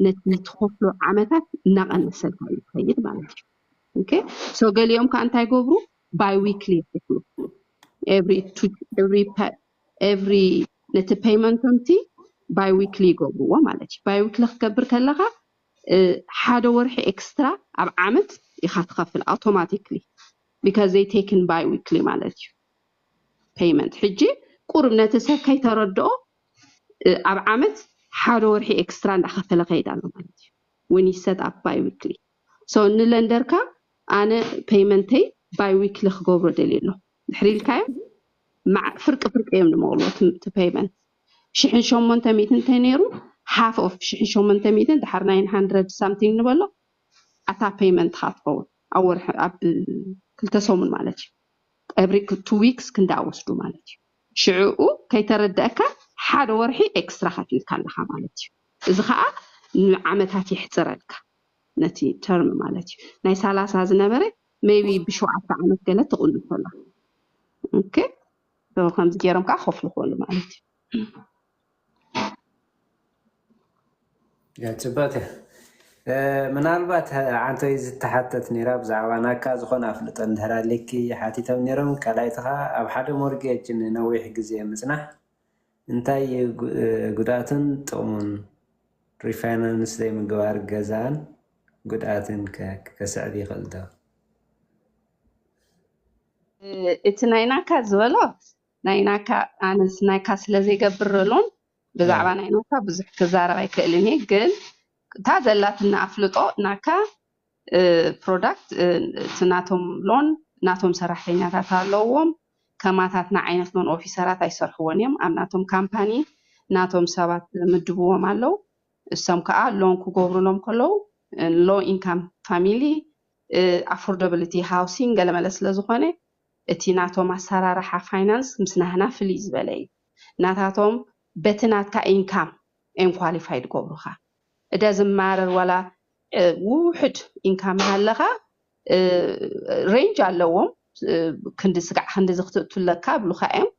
ነቲ ትኸፍሎ ዓመታት እናቐነሰልካ እዩ ዝኸይድ ማለት እዩ። Okay so ገሊኦም ከዓ እንታይ ገብሩ bi weekly ይኸፍሉ every two every every ነቲ payment ም ቲ bi weekly ይገብርዎ ማለት እዩ። Bi weekly ክገብር ከለኻ ሓደ ወርሒ extra ኣብ ዓመት ኢኻ ትኸፍል automatically because they take in bi weekly ማለት እዩ payment። ሕጂ ቁሩብ ነቲ ሰብ ከይተረድኦ ኣብ ዓመት ሓደ ወርሒ extra እንዳኸፈለ ከይድ ኣሎ ማለት እዩ። When you set up bi weekly so ንለንደር ካ ኣነ payment ይ bi weekly ክገብሮ ደልየ ኣሎ ድሕሪ ኢልካዮ ፍርቂ ፍርቂ እዮም ንመቕልዎ እቲ payment ሽሕን ሸሞንተ ሚእትን እንተ ነይሩ half of ሽሕን ሸሞንተ ሚእትን ድሓር nine hundred something ንበሎ ኣታ payment ኻ ትኸውን ኣብ ወርሒ ኣብ ክልተ ሰሙን ማለት እዩ every two weeks ክንዳ ወስዱ ማለት እዩ ሽዕኡ ከይተረደእካ ሓደ ወርሒ extra ከፊልካ ኣለኻ ማለት እዩ እዚ ከዓ ንዓመታት የሕፅረልካ ነቲ term ማለት እዩ ናይ ሰላሳ ዝነበረ maybe ብሸውዓተ ዓመት ገለ ትቕንሶ ኣላ okay ከምዚ ገይሮም ከዓ ከፍሉ ክእሉ ማለት እዩ ፅበት ምናልባት ዓንተይ ዝተሓተት ነይራ ብዛዕባ ናካ ዝኾነ ኣፍልጦ እንድሕር ኣለኪ ሓቲቶም ነይሮም ካልኣይቲ ከዓ ኣብ ሓደ mortgage ንነዊሕ ግዜ ምፅናሕ እንታይ ጉድኣቱን ጥቕሙን refinance ዘይምግባር ገዛን ጉድኣትን ከስዕብ ይኽእል ዶ እቲ ናይ ናካ ዝበሎ ናይ ናካ ኣነስ ናካ ስለ ዘይገብር ሎን ብዛዕባ ናይ ናካ ብዙሕ ክዛረብ ኣይክእልን እየ ግን እታ ዘላትና ኣፍልጦ ናካ product እቲ ናቶም ሎን ናቶም ሰራሕተኛታት ኣለዎም ከማታትና ዓይነት ሎን ኦፊሰራት ኣይሰርሕዎን እዮም ኣብ ናቶም ካምፓኒ ናቶም ሰባት ምድብዎም ኣለዉ እሶም ከዓ ሎን ክገብሩሎም ከለዉ low income family affordability housing ገለመለ ስለ ዝኾነ እቲ ናቶም ኣሰራርሓ finance ምስ ናህና ፍልይ ዝበለ እዩ ናታቶም በቲ ናትካ income እዮም qualified ገብሩኻ እደ ዝማረር ዋላ ውሕድ income ሃለኻ range ኣለዎም ክንዲ ስጋዕ ክንዲ ዝክትእቱ ኣለካ ብሉካ እዮም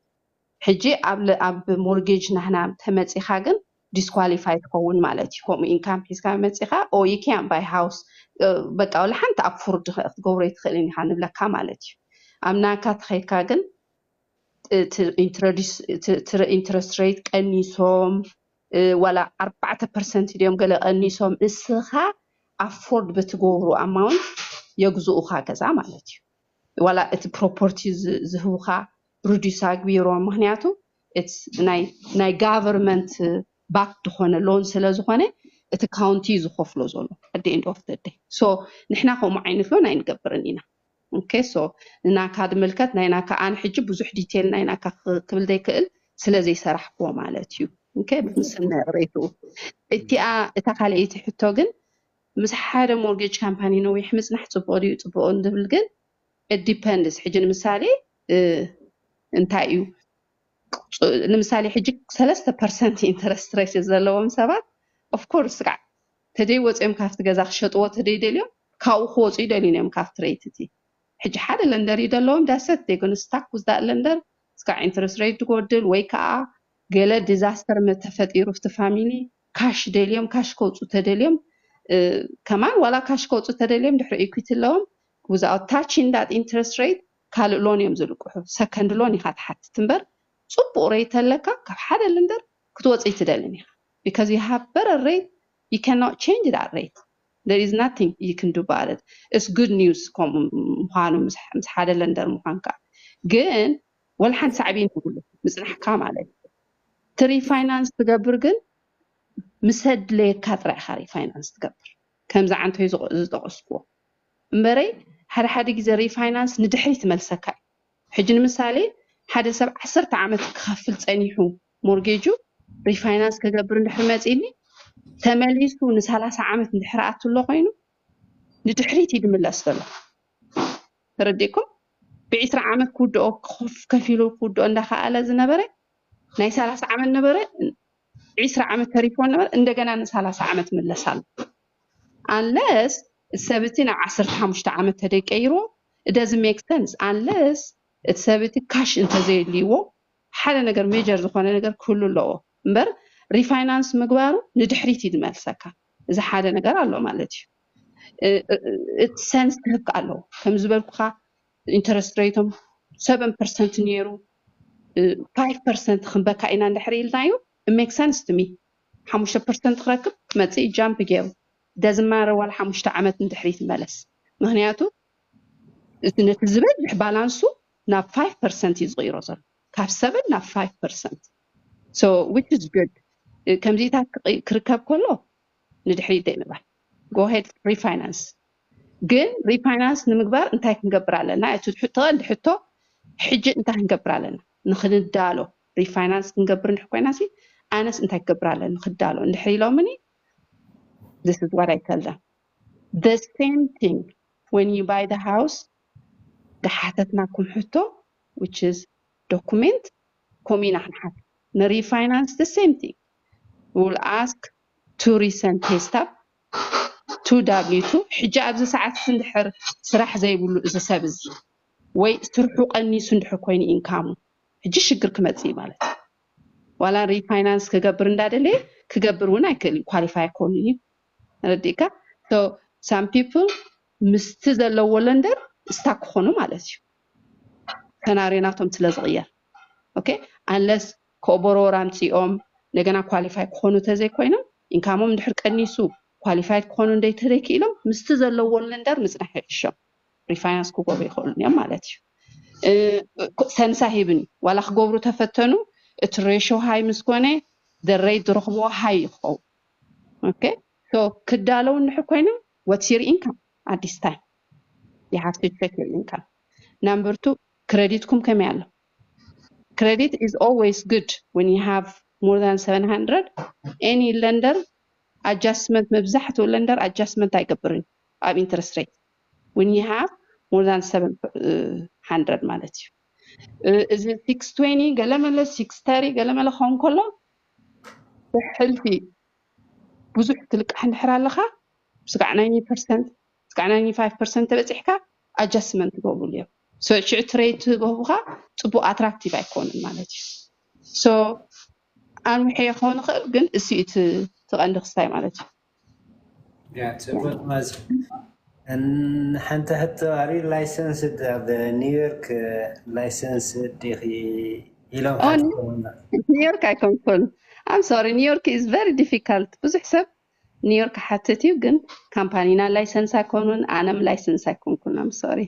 ሕጂ ኣብ mortgage ናህና ተመፂኻ ግን disqualify ትኸውን ማለት እዩ ከምኡ income ሒዝካ መፂኻ or you can't buy house በቃ ወላ ሓንቲ afford ክትገብሮ ኣይትኽእልን ኢኻ ንብለካ ማለት እዩ ኣብ ናካ ተኸይድካ ግን interest rate ቀኒሶም ዋላ ኣርባዕተ percent ድዮም ገለ ቀኒሶም እስኻ afford ብትገብሩ amount የግዝኡኻ ገዛ ማለት እዩ ዋላ እቲ property ዝህቡኻ reduce ኣግቢሮም ምክንያቱ ናይ government backed ዝኾነ loan ስለ ዝኾነ እቲ county እዩ ዝኸፍሎ ዘሎ at the end of the day so ንሕና ከምኡ ዓይነት loan ኣይንገብርን ኢና okay so ንናካ ዝምልከት ናይ ናካ ኣነ ሕጂ ብዙሕ detail ናይ ናካ ክብል ዘይክእል ስለ ዘይሰራሕክዎ ማለት እዩ okay ምስናይ ቅሬትኡ እቲኣ እታ ካልኣይቲ ሕቶ ግን ምስ ሓደ mortgage company ነዊሕ ምፅናሕ ፅቡቕ ድዩ ፅቡቕ እንድብል ግን it depends ሕጂ ንምሳሌ እንታይ እዩ ንምሳሌ ሕጂ ሰለስተ ፐርሰንት ኢንተረስት ሬት ዘለዎም ሰባት ኦፍኮርስ ስጋዕ ተደይ ወፂኦም ካብቲ ገዛ ክሸጥዎ ተደይ ደልዮም ካብኡ ክወፁ ይደልዩን እዮም ካብቲ ሬት እቲ። ሕጂ ሓደ ለንደር እዩ ዘለዎም ዳሰት ደይጎን ስታክ ውዝዳእ ለንደር ስጋዕ ኢንተረስት ሬት ዝጎድል ወይ ከዓ ገለ ዲዛስተር መተፈጢሩ ፍቲ ፋሚሊ ካሽ ደልዮም ካሽ ከውፁ ተደልዮም ከማን ዋላ ካሽ ከውፁ ተደልዮም ድሕሪ ኢኩቲ ኣለዎም ውዛኣው ታች ኢንዳት ኢንትረስት ሬት ካልእ ሎን እዮም ዝልቅሑ ሰከንድ ሎን ኢኻ ትሓትት እምበር ፅቡቅ ሬት ኣለካ ካብ ሓደ ልንደር ክትወፅእ ትደልን ኢኻ because you have better rate you cannot change that rate there is nothing you can do about it it's good news ከምኡ ምዃኑ ምስ ሓደ ለንደር ምዃንካ ግን ወላ ሓንቲ ሳዕቤን የብሉ ምፅናሕካ ማለት እቲ ሪፋይናንስ ትገብር ግን ምስ ኣድለየካ ጥራይ ኢኻ ሪፋይናንስ ትገብር ከምዚ ዓንተይ ዝጠቀስክዎ እምበረይ ሓደ ሓደ ግዜ ሪፋይናንስ ንድሕሪት ይመልሰካ እዩ ሕጂ ንምሳሌ ሓደ ሰብ ዓሰርተ ዓመት ክኸፍል ፀኒሑ ሞርጌጁ ሪፋይናንስ ክገብር እንድሕር መፂኒ ተመሊሱ ንሰላሳ ዓመት እንድሕር ኣትሎ ኮይኑ ንድሕሪት እዩ ዝምለስ ዘሎ ተረዲእኩም ብዒስራ ዓመት ክውድኦ ከፊሉ ክውድኦ እንዳኸኣለ ዝነበረ ናይ ሰላሳ ዓመት ነበረ ዒስራ ዓመት ተሪፎ ነበረ እንደገና ንሰላሳ ዓመት ምለስ ኣሎ unless እቲ ሰብ እቲ ናብ ዓሰርተ ሓሙሽተ ዓመት ተደቀይርዎ it doesn't make sense unless እቲ ሰብ እቲ ካሽ እንተዘየድልይዎ ሓደ ነገር ሜጀር ዝኾነ ነገር ክህሉ ኣለዎ እምበር ሪፋይናንስ ምግባሩ ንድሕሪት እዩ ዝመልሰካ እዚ ሓደ ነገር ኣሎ ማለት እዩ እቲ ሰንስ ክህብካ ኣለዎ ከም ዝበልኩኻ ኢንተረስት ሬቶም ሰቨን ፐርሰንት ነይሩ ፋይቭ ፐርሰንት ክንበካ ኢና እንድሕር ኢልናዮ ሜክ ሰንስ ቱ ሚ ሓሙሽተ ፐርሰንት ክረክብ ክመፅእ ጃምፕ ገይሩ ደዝማረ ዋላ ሓሙሽተ ዓመት ንድሕሪት ይመለስ ምክንያቱ እቲ ነቲ ዝበዝሕ ባላንሱ ናብ ፋይቭ ፐርሰንት እዩ ዝቕይሮ ዘሎ ካብ ሰቨን ናብ ፋይቭ ፐርሰንት so which is good ከምዚታት ክርከብ ከሎ ንድሕሪት ደይ ምባል go ahead refinance ግን ሪፋይናንስ ንምግባር እንታይ ክንገብር ኣለና እቲ ትቐንዲ ሕቶ ሕጂ እንታይ ክንገብር ኣለና ንክንዳሎ ሪፋይናንስ ክንገብር እንድሕ ኮይና ሲ ኣነስ እንታይ ክገብር ኣለኒ ክዳሎ እንድሕር ኢሎምኒ this is what I tell them the same thing when you buy the house ዝሓተትናኩም ሕቶ which is document ከምኡ ኢና ክንሓት ንሪፋይናንስ the same thing will ask two recent pay stub two W two ሕጂ ኣብዚ ሰዓት እንድሕር ስራሕ ዘይብሉ እዚ ሰብ እዚ ወይ ስርሑ ቀኒሱ እንድሕር ኮይኑ ኢንካሙ ሕጂ ሽግር ክመፅእ ማለት እዩ ዋላ ሪፋይናንስ ክገብር እንዳደለየ ክገብር እውን ኣይክእል ኳሊፋይ ኣይኮኑን እዩ ረዲእካ some people ምስቲ ዘለዎ ለንደር ስታክ ክኾኑ ማለት እዩ ሰናርዮ ናቶም ስለ ዝቕየር okay unless ከኦቦሮ ወራ ኣምፂኦም እንደገና ኳሊፋይ ክኾኑ ተዘይኮይኖም ኢንካሞም እንድሕር ቀኒሱ ኳሊፋይድ ክኾኑ እንደይተዘይክኢሎም ምስቲ ዘለዎ ለንደር ምፅናሕ ይዕሾም ሪፋይናንስ ክገብሩ ይኽእሉ እዮም ማለት እዩ ሰንሳ ሂብን ዋላ ክገብሩ ተፈተኑ እቲ ሬሾ ሃይ ምስ ኮነ the rate ዝረኽብዎ ሃይ ይኸውን okay so ክዳለው እንድሕር ኮይኖም what's your income at this time you have to check your income number two ክረዲትኩም ከመይ ኣሎ credit is always good when you have more than seven hundred any lender adjustment መብዛሕትኡ lender adjustment ኣይገብርን ኣብ interest rate when you have more than seven hundred ማለት እዩ እዚ six twenty ገለመለ six thirty ገለመለ ክኸውን ከሎ ብሕልፊ ብዙሕ ትልቃሕ እንድሕር ኣለኻ ስጋዕ ናይኒ ፐርሰንት ስጋዕ ናይኒ ፋይቭ ፐርሰንት ተበፂሕካ ኣጃስትመንት ይገብሩሉ እዮም ሽዑ ትሬድ ትገብሩካ ፅቡቅ ኣትራክቲቭ ኣይኮኑን ማለት እዩ so ኣንውሐ ክኸውን ይኽእል ግን እሱ እዩ ትቐንዲ ክስታይ ማለት እዩ ፅቡቅ ማዝ ሓንቲ ሕቶ are you licensed ኣብ ኒውዮርክ licensed ዲኺ ኢሎም ኒውዮርክ ኣይኮንኩን I'm sorry ኒውዮርክ is very difficult ብዙሕ ሰብ ኒውዮርክ ሓትት እዩ ግን ካምፓኒና ላይሰንስ ኣይኮኑን ኣነም ላይሰንስ ኣይኮንኩን I'm sorry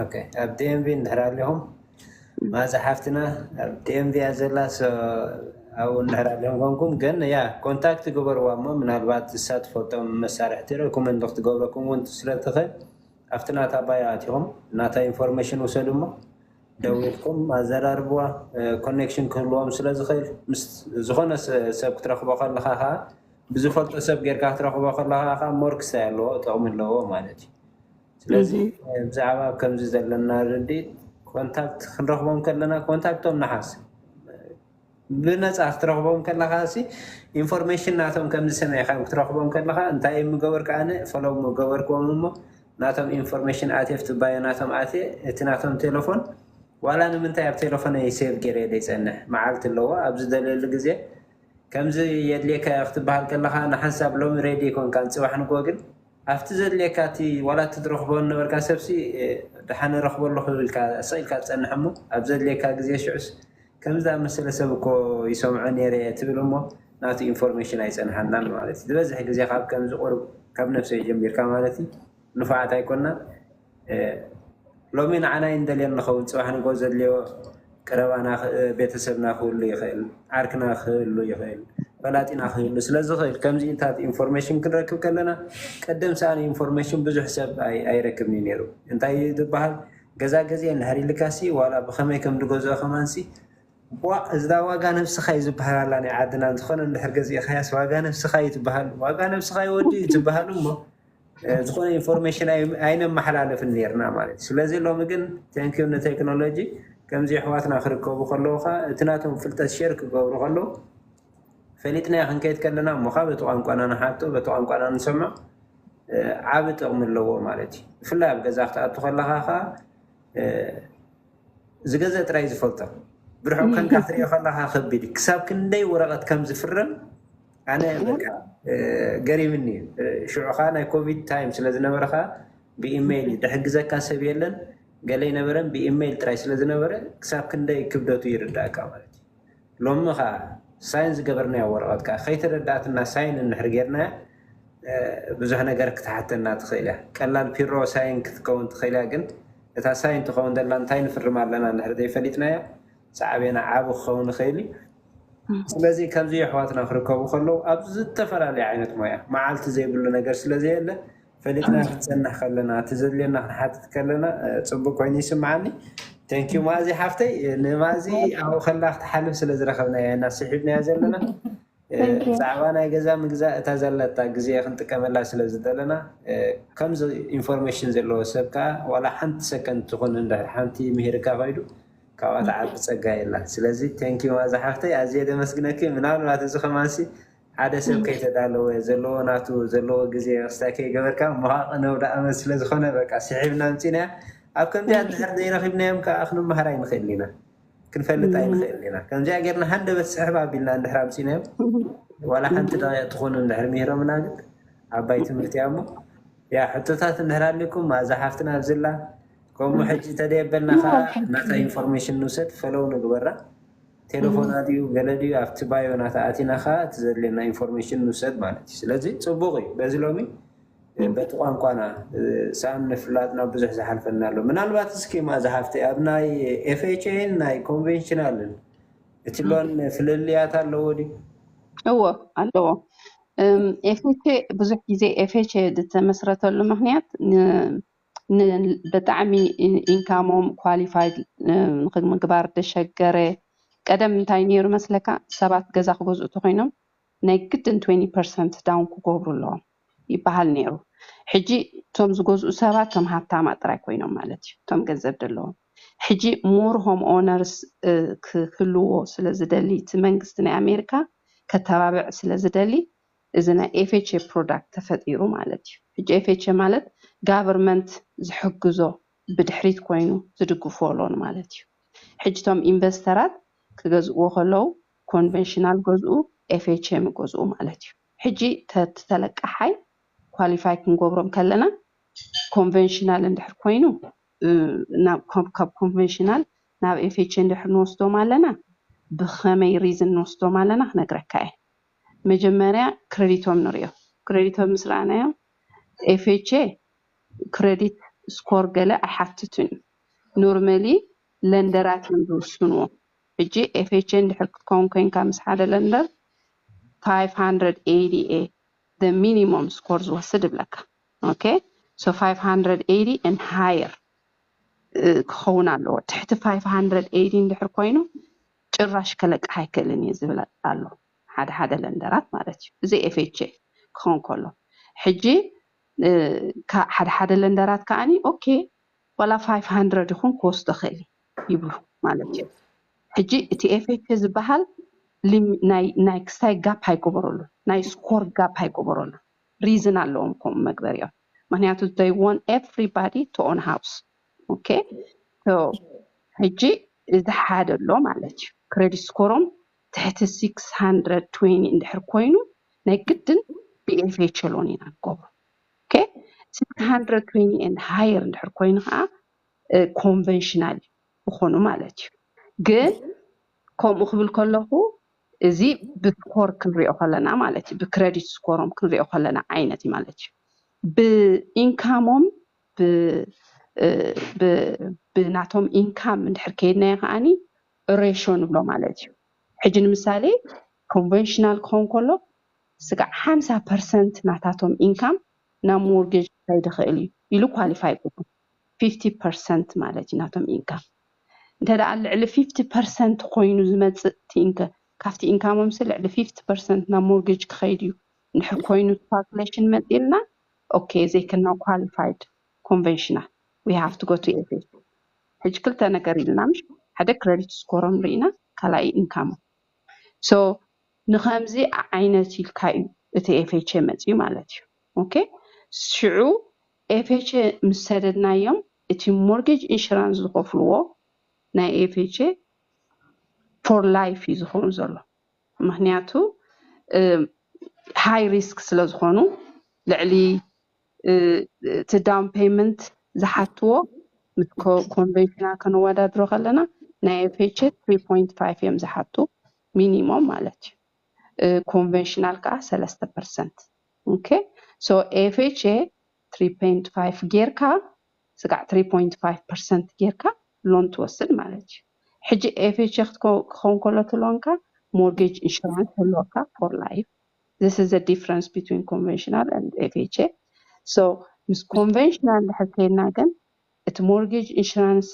ኣብ ዲኤምቪ እንድሕር ኣለኹም ማዛ ሓፍትና ኣብ ዲኤምቪ እያ ዘላ ኣብኡ እንድሕር ኣለኹም ኮንኩም ግን ያ ኮንታክት ግበርዋ እሞ ምናልባት እሳ ትፈልጦም መሳርሕቲ ሪኮመንድ ክትገብረኩም እውን ስለትኽእል ኣብቲ ናታ ባዮ ኣቲኹም ናታ ኢንፎርሜሽን ውሰዱ እሞ ደዊልኩም ኣዘራርብዋ ኮኔክሽን ክህልዎም ስለ ዝኽእል ምስ ዝኾነ ሰብ ክትረኽቦ ከለኻ ከዓ ብዝፈልጦ ሰብ ጌርካ ክትረኽቦ ከለኻ ከዓ ሞር ክሳይ ኣለዎ ጥቕሚ ኣለዎ ማለት እዩ ስለዚ ብዛዕባ ከምዚ ዘለና ርድኢት ኮንታክት ክንረኽቦም ከለና ኮንታክቶም ንሓስ ብነፃ ክትረኽቦም ከለኻ ሲ ኢንፎርሜሽን ናቶም ከምዚ ሰሚዕካ ክትረኽቦም ከለኻ እንታይ እዮም ምገበርካ? ኣነ ፎሎው ምገበርክዎም እሞ ናቶም ኢንፎርሜሽን ኣትየ ኣብቲ ባዮ ናቶም ኣትየ እቲ ናቶም ቴሌፎን ዋላ ንምንታይ ኣብ ቴሌፎነይ ሴቭ ገይረ ዘይፀንሕ መዓልቲ ኣለዎ ኣብ ዝደልየሉ ግዜ ከምዚ የድልየካ ክትበሃል ከለኻ ንሓንሳብ ሎሚ ሬዲ ይኮንካ ንፅባሕ ንጎ ግን ኣብቲ ዘድልየካ እቲ ዋላ እቲ ትረኽቦ ነበርካ ሰብሲ ደሓነ ረኽቦ ኣለኹ ኢልካ ስቕ ኢልካ ትፀንሕ እሞ ኣብ ዘድልየካ ግዜ ሽዑስ ከምዚ ዝኣመሰለ ሰብ እኮ ይሰምዖ ነይረ ትብል እሞ ናቱ ኢንፎርሜሽን ኣይፀንሓናን ማለት እዩ። ዝበዝሕ ግዜ ካብ ከምዚ ቁሩብ ካብ ነፍሰይ ጀሚርካ ማለት እዩ ንፉዓት ኣይኮናን። ሎሚ ንዓና እዩ እንደልዮ ንኸውን ፅባሕ ንጎ ዘድልዮ ቀረባና ቤተሰብና ክህሉ ይኽእል፣ ዓርክና ክህሉ ይኽእል፣ ፈላጢና ክህሉ ስለዝኽእል ከምዚኢታት ኢንፎርሜሽን ክንረክብ ከለና ቀደም ሰኣን ኢንፎርሜሽን ብዙሕ ሰብ ኣይረክብን እዩ ነይሩ። እንታይ ዝበሃል ገዛ ገዚአ እንድሕር ኢልካሲ ዋላ ብኸመይ ከም ዝገዝኦ ከማንሲ ዋ እዛ ዋጋ ነብስኻ እዩ ዝበሃል ኣላ ናይ ዓድና ዝኾነ እንድሕር ገዚእኻያስ ዋጋ ነብስኻ እዩ ትበሃል ዋጋ ነብስኻ ይወዲ እዩ ትበሃል እሞ ዝኾነ ኢንፎርሜሽን ኣይነመሓላለፍን ነርና ማለት እዩ። ስለዚ ሎሚ ግን ቴንኪዩ ንቴክኖሎጂ ከምዚ ኣሕዋትና ክርከቡ ከለዉ ከዓ እቲ ናቶም ፍልጠት ሼር ክገብሩ ከለዉ ፈሊጥናዮ ክንከይድ ከለና እሞ ከዓ በቲ ቋንቋና ንሓቶ በቲ ቋንቋና ንሰምዖ ዓቢ ጥቕሚ ኣለዎ ማለት እዩ። ብፍላይ ኣብ ገዛ ክትኣቱ ከለኻ ከዓ ዝገዘ ጥራይ ዝፈልጦ ብርሑቕ ከንካ ክትሪኦ ከለኻ ከቢድ ክሳብ ክንደይ ወረቐት ከም ዝፍረም ኣነ በቃ ገሪምኒ እዩ። ሽዑ ከዓ ናይ ኮቪድ ታይም ስለ ዝነበረ ከዓ ብኢሜይል ድሕግዘካ ሰብ የለን ገለ ይነበረን ብኢሜይል ጥራይ ስለ ዝነበረ ክሳብ ክንደይ ክብደቱ ይርዳእካ ማለት እዩ። ሎሚ ከዓ ሳይን ዝገበርናዮ ወረቐት ከዓ ከይተረዳእትና ሳይን እንድሕር ጌርናያ ብዙሕ ነገር ክትሓተና ትኽእል እያ። ቀላል ፒሮ ሳይን ክትከውን ትኽእል እያ፣ ግን እታ ሳይን ትኸውን ዘላ እንታይ ንፍርም ኣለና እንድሕር ዘይፈሊጥናያ ሳዕቤና ዓቢ ክኸውን ይኽእል እዩ። ስለዚ ከምዚ ኣሕዋትና ክርከቡ ከለዉ ኣብ ዝተፈላለዩ ዓይነት ሞያ መዓልቲ ዘይብሉ ነገር ስለ ዘየለ ፈሊጥና ክንጸንሕ ከለና እቲ ዘድልየና ክንሓትት ከለና ጽቡቅ ኮይኑ ይስምዓኒ። ቴንኪዩ ማዚ ሓፍተይ ንማዚ ኣብኡ ከላ ክትሓልፍ ስለ ዝረኸብናያ ኢና ስሒብናያ ዘለና። ብዛዕባ ናይ ገዛ ምግዛእ እታ ዘለታ ግዜ ክንጥቀመላ ስለ ዝደለና ከምዚ ኢንፎርሜሽን ዘለዎ ሰብ ከዓ ዋላ ሓንቲ ሰከንድ ትኹን እንድሕር ሓንቲ ምሂርካ ከይዱ ካብኣ ትዓቢ ፀጋ የላን። ስለዚ ቴንኪዩ ማዛ ሓፍተይ ኣዝየ ደመስግነኪ። ምናልባት እዚ ከማንሲ ሓደ ሰብ ከይተዳለወ ዘለዎ ናቱ ዘለዎ ግዜ ክስታይ ከይገበርካ መኻቕ ነውዳ ኣመት ስለዝኾነ በቃ ስሒብና ኣምፂናያ። ኣብ ከምዚኣ እንድሕር ዘይረኺብናዮም ከዓ ክንመሃር ኣይንኽእል ኢና። ክንፈልጥ ኣይንኽእል ኢና። ከምዚኣ ጌርና ሃንደበት ስሕብ ኣቢልና እንድሕር ኣምፂናዮም ዋላ ሓንቲ ደቂቕ ትኾኑ እንድሕር ምሂሮምና ግን ዓባይ ትምህርቲ እያ እሞ ያ ሕቶታት እንድሕር ኣሊኩም ማዛ ሓፍትና ኣብዝላ ከምኡ ሕጂ ተደየበልና ከዓ ናታ ኢንፎርሜሽን ንውሰድ ፈለው ንግበራ ቴሌፎና ድዩ ገለ ድዩ ኣብቲ ባዮ ናታ ኣቲና ከዓ እቲ ዘድልየና ኢንፎርሜሽን ንውሰድ ማለት እዩ። ስለዚ ፅቡቅ እዩ በዚ ሎሚ በቲ ቋንቋና ሳን ንፍላጥና ብዙሕ ዝሓልፈና ኣሎ። ምናልባት እስኪ ማዛ ሓፍተይ ኣብ ናይ ኤፍኤችኤን ናይ ኮንቬንሽናልን እቲ ሎን ፍልልያት ኣለዎ ድዩ? እዎ ኣለዎ። ኤፍኤችኤ ብዙሕ ግዜ ኤፍኤችኤ ዝተመስረተሉ ምክንያት ብጣዕሚ ኢንካሞም ኳሊፋይድ ምግባር ደሸገረ ቀደም እንታይ ነይሩ መስለካ ሰባት ገዛ ክገዝኡ ተኮይኖም ናይ ግድን twenty percent down ክገብሩ ኣለዎም ይበሃል ነይሩ። ሕጂ እቶም ዝገዝኡ ሰባት እቶም ሃብታማ ጥራይ ኮይኖም ማለት እዩ፣ እቶም ገንዘብ ዘለዎም። ሕጂ more home owners ክህልዎ ስለ ዝደሊ እቲ መንግስቲ ናይ ኣሜሪካ ከተባብዕ ስለ ዝደሊ እዚ ናይ ኤፍኤችኤ product ተፈጢሩ ማለት እዩ። ሕጂ ኤፍኤችኤ ማለት government ዝሕግዞ ብድሕሪት ኮይኑ ዝድግፎ loan ማለት እዩ። ሕጂ እቶም ኢንቨስተራት ክገዝእዎ ከለዉ ኮንቨንሽናል ገዝኡ ኤፍኤችኤም ገዝኡ ማለት እዩ። ሕጂ እቲ ተለቃሓይ ኳሊፋይ ክንገብሮም ከለና ኮንቨንሽናል እንድሕር ኮይኑ ካብ ኮንቨንሽናል ናብ ኤፍኤችኤ እንድሕር ንወስዶም ኣለና ብኸመይ ሪዝን ንወስዶም ኣለና ክነግረካ እየ። መጀመርያ ክረዲቶም ንሪኦ። ክረዲቶም ምስ ረኣናዮም ኤፍኤችኤ ክረዲት ስኮር ገለ ኣይሓትትን እዩ። ኖርማሊ ለንደራት እዮም ዝውስንዎ። ሕጂ ኤፍኤችኤ እንድሕር ክትከውን ኮይንካ ምስ ሓደ ለንደር five hundred eighty a the minimum score ዝወስድ ይብለካ። Okay so five hundred eighty and higher ክኸውን ኣለዎ። ትሕቲ five hundred eighty እንድሕር ኮይኑ ጭራሽ ከለቅሕ ኣይክእልን እየ ዝብል ኣሎ ሓደ ሓደ ለንደራት ማለት እዩ። እዚ ኤፍኤችኤ ክኸውን ከሎ ሕጂ ሓደ ሓደ ለንደራት ከዓኒ okay ዋላ five hundred ይኹን ክወስዶ ክእል ይብሉ ማለት እዩ። ሕጂ እቲ ኤፍኤችኤ ዝበሃል ናይ ክስታይ ጋፕ ኣይገበረሉን፣ ናይ ስኮር ጋፕ ኣይገበረሉን። ሪዝን ኣለዎም ከምኡ መግበሪኦም፣ ምክንያቱ they want everybody to own house። Okay፣ ሕጂ እዚ ሓደ ኣሎ ማለት እዩ። ክሬዲት ስኮሮም ትሕቲ six hundred twenty እንድሕር ኮይኑ ናይ ግድን ብ FHA loan ኢና ንገብሮ። Okay፣ six hundred twenty and higher እንድሕር ኮይኑ ከዓ ኮንቨንሽናል ይኾኑ ማለት እዩ። ግን ከምኡ ክብል ከለኹ እዚ ብስኮር ክንሪኦ ከለና ማለት እዩ፣ ብክሬዲት ስኮሮም ክንሪኦ ከለና ዓይነት እዩ ማለት እዩ። ብኢንካሞም ብናቶም ኢንካም እንድሕር ከይድናዮ ከዓኒ ሬሾ ንብሎ ማለት እዩ። ሕጂ ንምሳሌ ኮንቨንሽናል ክኸውን ከሎ ስጋዕ ሓምሳ ፐርሰንት ናታቶም ኢንካም ናብ ሞርጌጅ ክኸይድ ይኽእል እዩ ኢሉ ኳሊፋይ ይገብሩ። ፊፍቲ ፐርሰንት ማለት እዩ ናቶም ኢንካም። እንተ ደኣ ልዕሊ ፊፍቲ ፐርሰንት ኮይኑ ዝመፅእ እቲ ኢንከ ካብቲ ኢንካሞም ስ ልዕሊ ፊፍቲ ፐርሰንት ናብ ሞርጌጅ ክኸይድ እዩ እንድሕር ኮይኑ ካልኩሌሽን መፂልና okay they can now qualified conventional we have to go to FHA። ሕጂ ክልተ ነገር ኢልና ምሽ ሓደ ክሬዲት ስኮሮም ርኢና ካልኣይ ኢንካሞም። So ንኸምዚ ዓይነት ኢልካ እዩ እቲ FHA መፅዩ ማለት እዩ። Okay ሽዑ FHA ምስ ሰደድናዮም እቲ ሞርጌጅ ኢንሹራንስ ዝኸፍልዎ ናይ FHA for life እዩ ዝኸውን ዘሎ። ምክንያቱ high risk ስለ ዝኾኑ ልዕሊ እቲ down payment ዝሓትዎ ምስ ኮንቨንሽናል ከነወዳድሮ ከለና ናይ FHA three point five እዮም ዝሓቱ ሚኒሞም ማለት እዩ። ኮንቨንሽናል ከዓ ሰለስተ ፐርሰንት። Okay so FHA three point five ጌርካ ስጋዕ three point five percent ጌርካ ሎን ትወስድ ማለት እዩ። ሕጂ FHA ክኸውን ከሎ እቲ ሎንካ ሞርጌጅ ኢንሹራንስ ህልወካ for life። This is the difference between conventional and FHA። So ምስ ኮንቨንሽናል እንድሕር ከይድና ግን እቲ ሞርጌጅ ኢንሹራንስ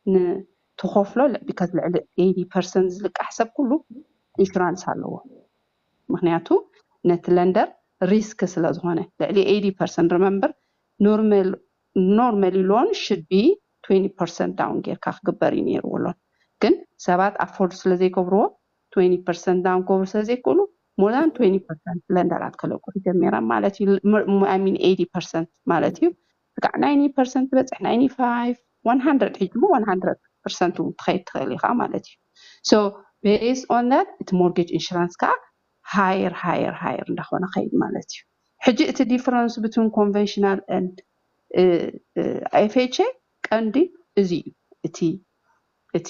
ንትኸፍሎ because ልዕሊ eighty percent ዝልቃሕ ሰብ ኩሉ ኢንሹራንስ ኣለዎ። ምክንያቱ ነቲ ለንደር ሪስክ ስለ ዝኾነ ልዕሊ eighty percent remember normally loan should be twenty percent down ጌርካ ክግበር እዩ ነይርዎ ሎን ግን ሰባት ኣፎርድ ስለ ዘይገብርዎ twenty percent down ክገብሩ ስለ ዘይክእሉ more than twenty percent ለንደራት ከለቁሑ ጀሚራ ማለት እዩ። I mean eighty percent ማለት እዩ። ስጋዕ ninety percent ትበፅሕ ninety five one hundred ሕጂ ሞ one hundred percent እውን ትኸይድ ትኽእል ኢኻ ማለት እዩ። So based on that እቲ ሞርጌጅ ኢንሹራንስ ከዓ higher higher higher እንዳኾነ ኸይድ ማለት እዩ። ሕጂ እቲ difference between conventional and FHA ቀንዲ እዚ እዩ። እቲ እቲ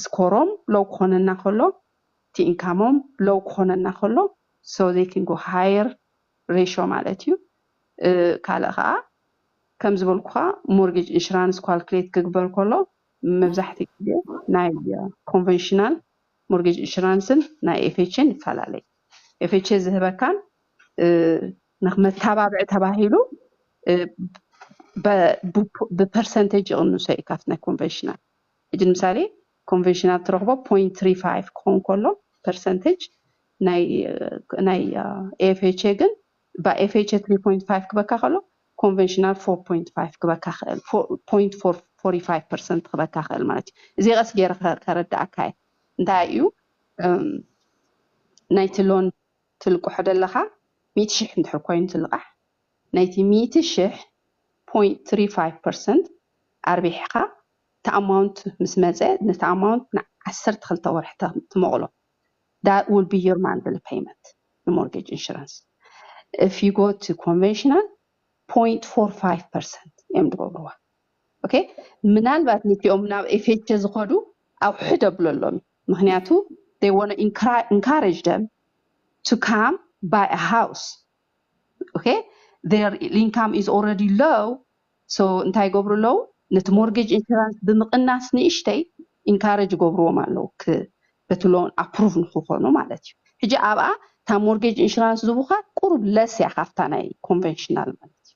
ስኮሮም ሎው ክኾነና ከሎ እቲ ኢንካሞም ሎው ክኾነና ከሎ so they can go higher ratio ማለት እዩ። ካልእ ከዓ ከም ዝበልኩኻ ሞርጌጅ ኢንሹራንስ ካልኩሌት ክግበር ከሎ መብዛሕትኡ ግዜ ናይ ኮንቨንሽናል ሞርጌጅ ኢንሹራንስን ናይ FHA ን ይፈላለ እዩ። FHA ዝህበካን ንመተባብዒ ተባሂሉ ብፐርሰንቴጅ ይቕንሶ እዩ ካብቲ ናይ ኮንቨንሽናል። ሕጂ ንምሳሌ ኮንቨንሽናል ትረኽቦ point three five ክኸውን ከሎ ፐርሰንቴጅ ናይ FHA ግን ብ FHA three point five ክበካ ከሎ ኮንቨንሽናል four point five ክበካ ክእል point forty five percent ክበካ ክእል ማለት እዩ። እዚ ቀስ ገይረ ከረዳእካ እየ። እንታይ እዩ ናይቲ ሎን ትልቅሖ ደለኻ ሚእቲ ሽሕ እንድሕር ኮይኑ ትልቃሕ ናይቲ ሚእቲ ሽሕ point three five percent ኣርቢሕካ እቲ ኣማውንት ምስ መፀ ነቲ ኣማውንት ንዓሰርተ ክልተ ወርሒ ትመቕሎ that will be your monthly payment ንሞርጌጅ ኢንሹራንስ። If you go to conventional point four five percent እዮም ዝገብርዋ። Okay ምናልባት ነቲኦም ናብ FHA ዝኸዱ ኣውሕድ ኣብለሎም ምክንያቱ they want to encourage them to come buy a house። Okay their income is already low so እንታይ ይገብሩ ኣለዉ ነቲ ሞርጌጅ ኢንሹራንስ ብምቕናስ ንእሽተይ ኢንካሬጅ ይገብርዎም ኣለዉ በቲ ሎን ኣፕሩቭ ንክኾኑ ማለት እዩ። ሕጂ ኣብኣ እታ ሞርጌጅ ኢንሹራንስ ዝቡካ ቁሩብ ለስ እያ ካብታ ናይ ኮንቨንሽናል ማለት እዩ።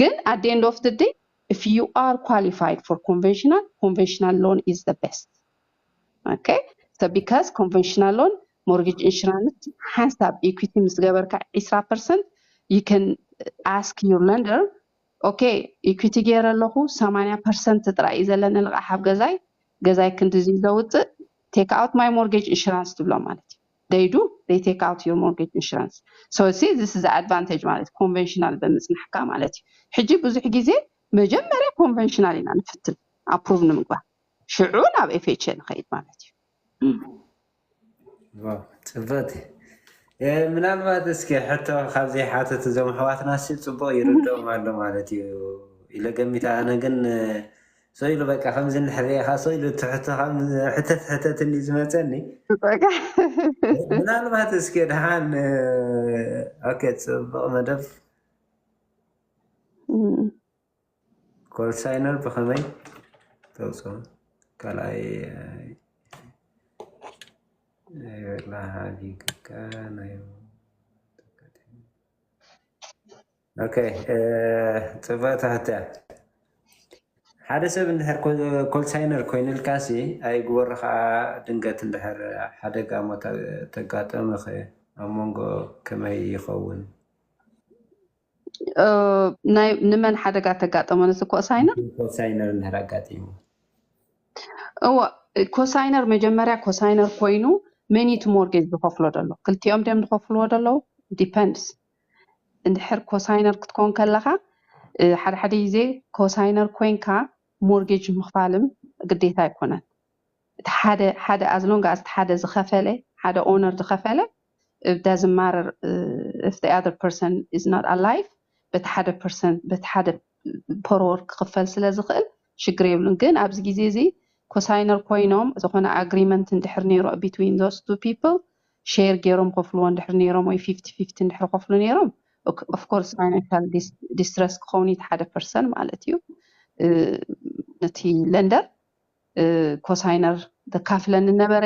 ግን at the end of the day if you are qualified for conventional conventional loan is the best. Okay so because conventional loan mortgage insurance ሓንሳብ ኢኩቲ ምስ ገበርካ ዕስራ percent you can ask your lender okay ኢኩቲ ገይረ ኣለኹ ሰማንያ percent ጥራይ እዩ ዘለኒ ልቓሕ ኣብ ገዛይ ገዛይ ክንድዚ ዘውፅእ take out my mortgage insurance ትብሎ ማለት እዩ። they do, they take out your mortgage insurance. So see, this is advantage ማለት conventional ብምጽናሕካ ማለት እዩ። ሕጂ ብዙሕ ግዜ መጀመርያ conventional ኢና ንፍትን approve ንምግባር፣ ሽዑ ናብ FHA ንኸይድ ማለት እዩ። ጽበት ምናልባት እስኪ ሕቶ ካብ ዘይሓተት እዞም ኣሕዋትና ሲ ጽቡቅ ይርድኦም ኣሎ ማለት እዩ ኢለ ገሚት። ኣነ ግን ሰው ኢሉ በቃ ከምዚ እንድሕር ሪኢኻ ሰው ኢሉ እቲ ሕቶ ካብ ሕተት ሕተት እንዲ ዝመፀኒ ምናልባት እስኪ ድሓን ኦኬ ጽቡቅ መደብ ኮልሳይነር ብኸመይ ተውፅኦ ካልኣይ ይብላ ሃዲግካ ናይ ኦኬ ጽብቕቲ ሕቶ እያ። ሓደ ሰብ እንድሕር ኮልሳይነር ኮይኑልካ ሲ ኣይግበሮ ከዓ ድንገት እንድሕር ሓደጋ ሞት ተጋጠመ ከ ኣብ መንጎ ከመይ ይኸውን? ናይ ንመን ሓደጋ ተጋጠመ ነዚ ኮሳይነር? ኮሳይነር እንድሕር ኣጋጢሙ እወ ኮሳይነር መጀመርያ ኮሳይነር ኮይኑ መን እቲ ሞርጌጅ ዝኸፍሎ ዘሎ ክልቲኦም ድዮም ዝኸፍልዎ ዘለዉ depends እንድሕር ኮሳይነር ክትኮን ከለኻ ሓደ ሓደ ግዜ ኮሳይነር ኮይንካ ሞርጌጅ ምኽፋልም ግዴታ ኣይኮነን እቲ ሓደ ሓደ as long as ሓደ ዝኸፈለ ሓደ owner ዝኸፈለ it doesn't matter if the other person is not alive በቲ ሓደ percent በቲ ሓደ per hour ክኽፈል ስለ ዝኽእል ሽግር የብሉን ግን ኣብዚ ግዜ እዚ ኮሳይነር ኮይኖም ዝኾነ agreement እንድሕር ነይሩ between those two people share ገይሮም ከፍልዎ እንድሕር ነይሮም ወይ fifty fifty እንድሕር ከፍሉ ነይሮም of course financial distress ክኸውን እቲ ሓደ percent ማለት እዩ ነቲ lender ኮሳይነር ዘካፍለኒ ነበረ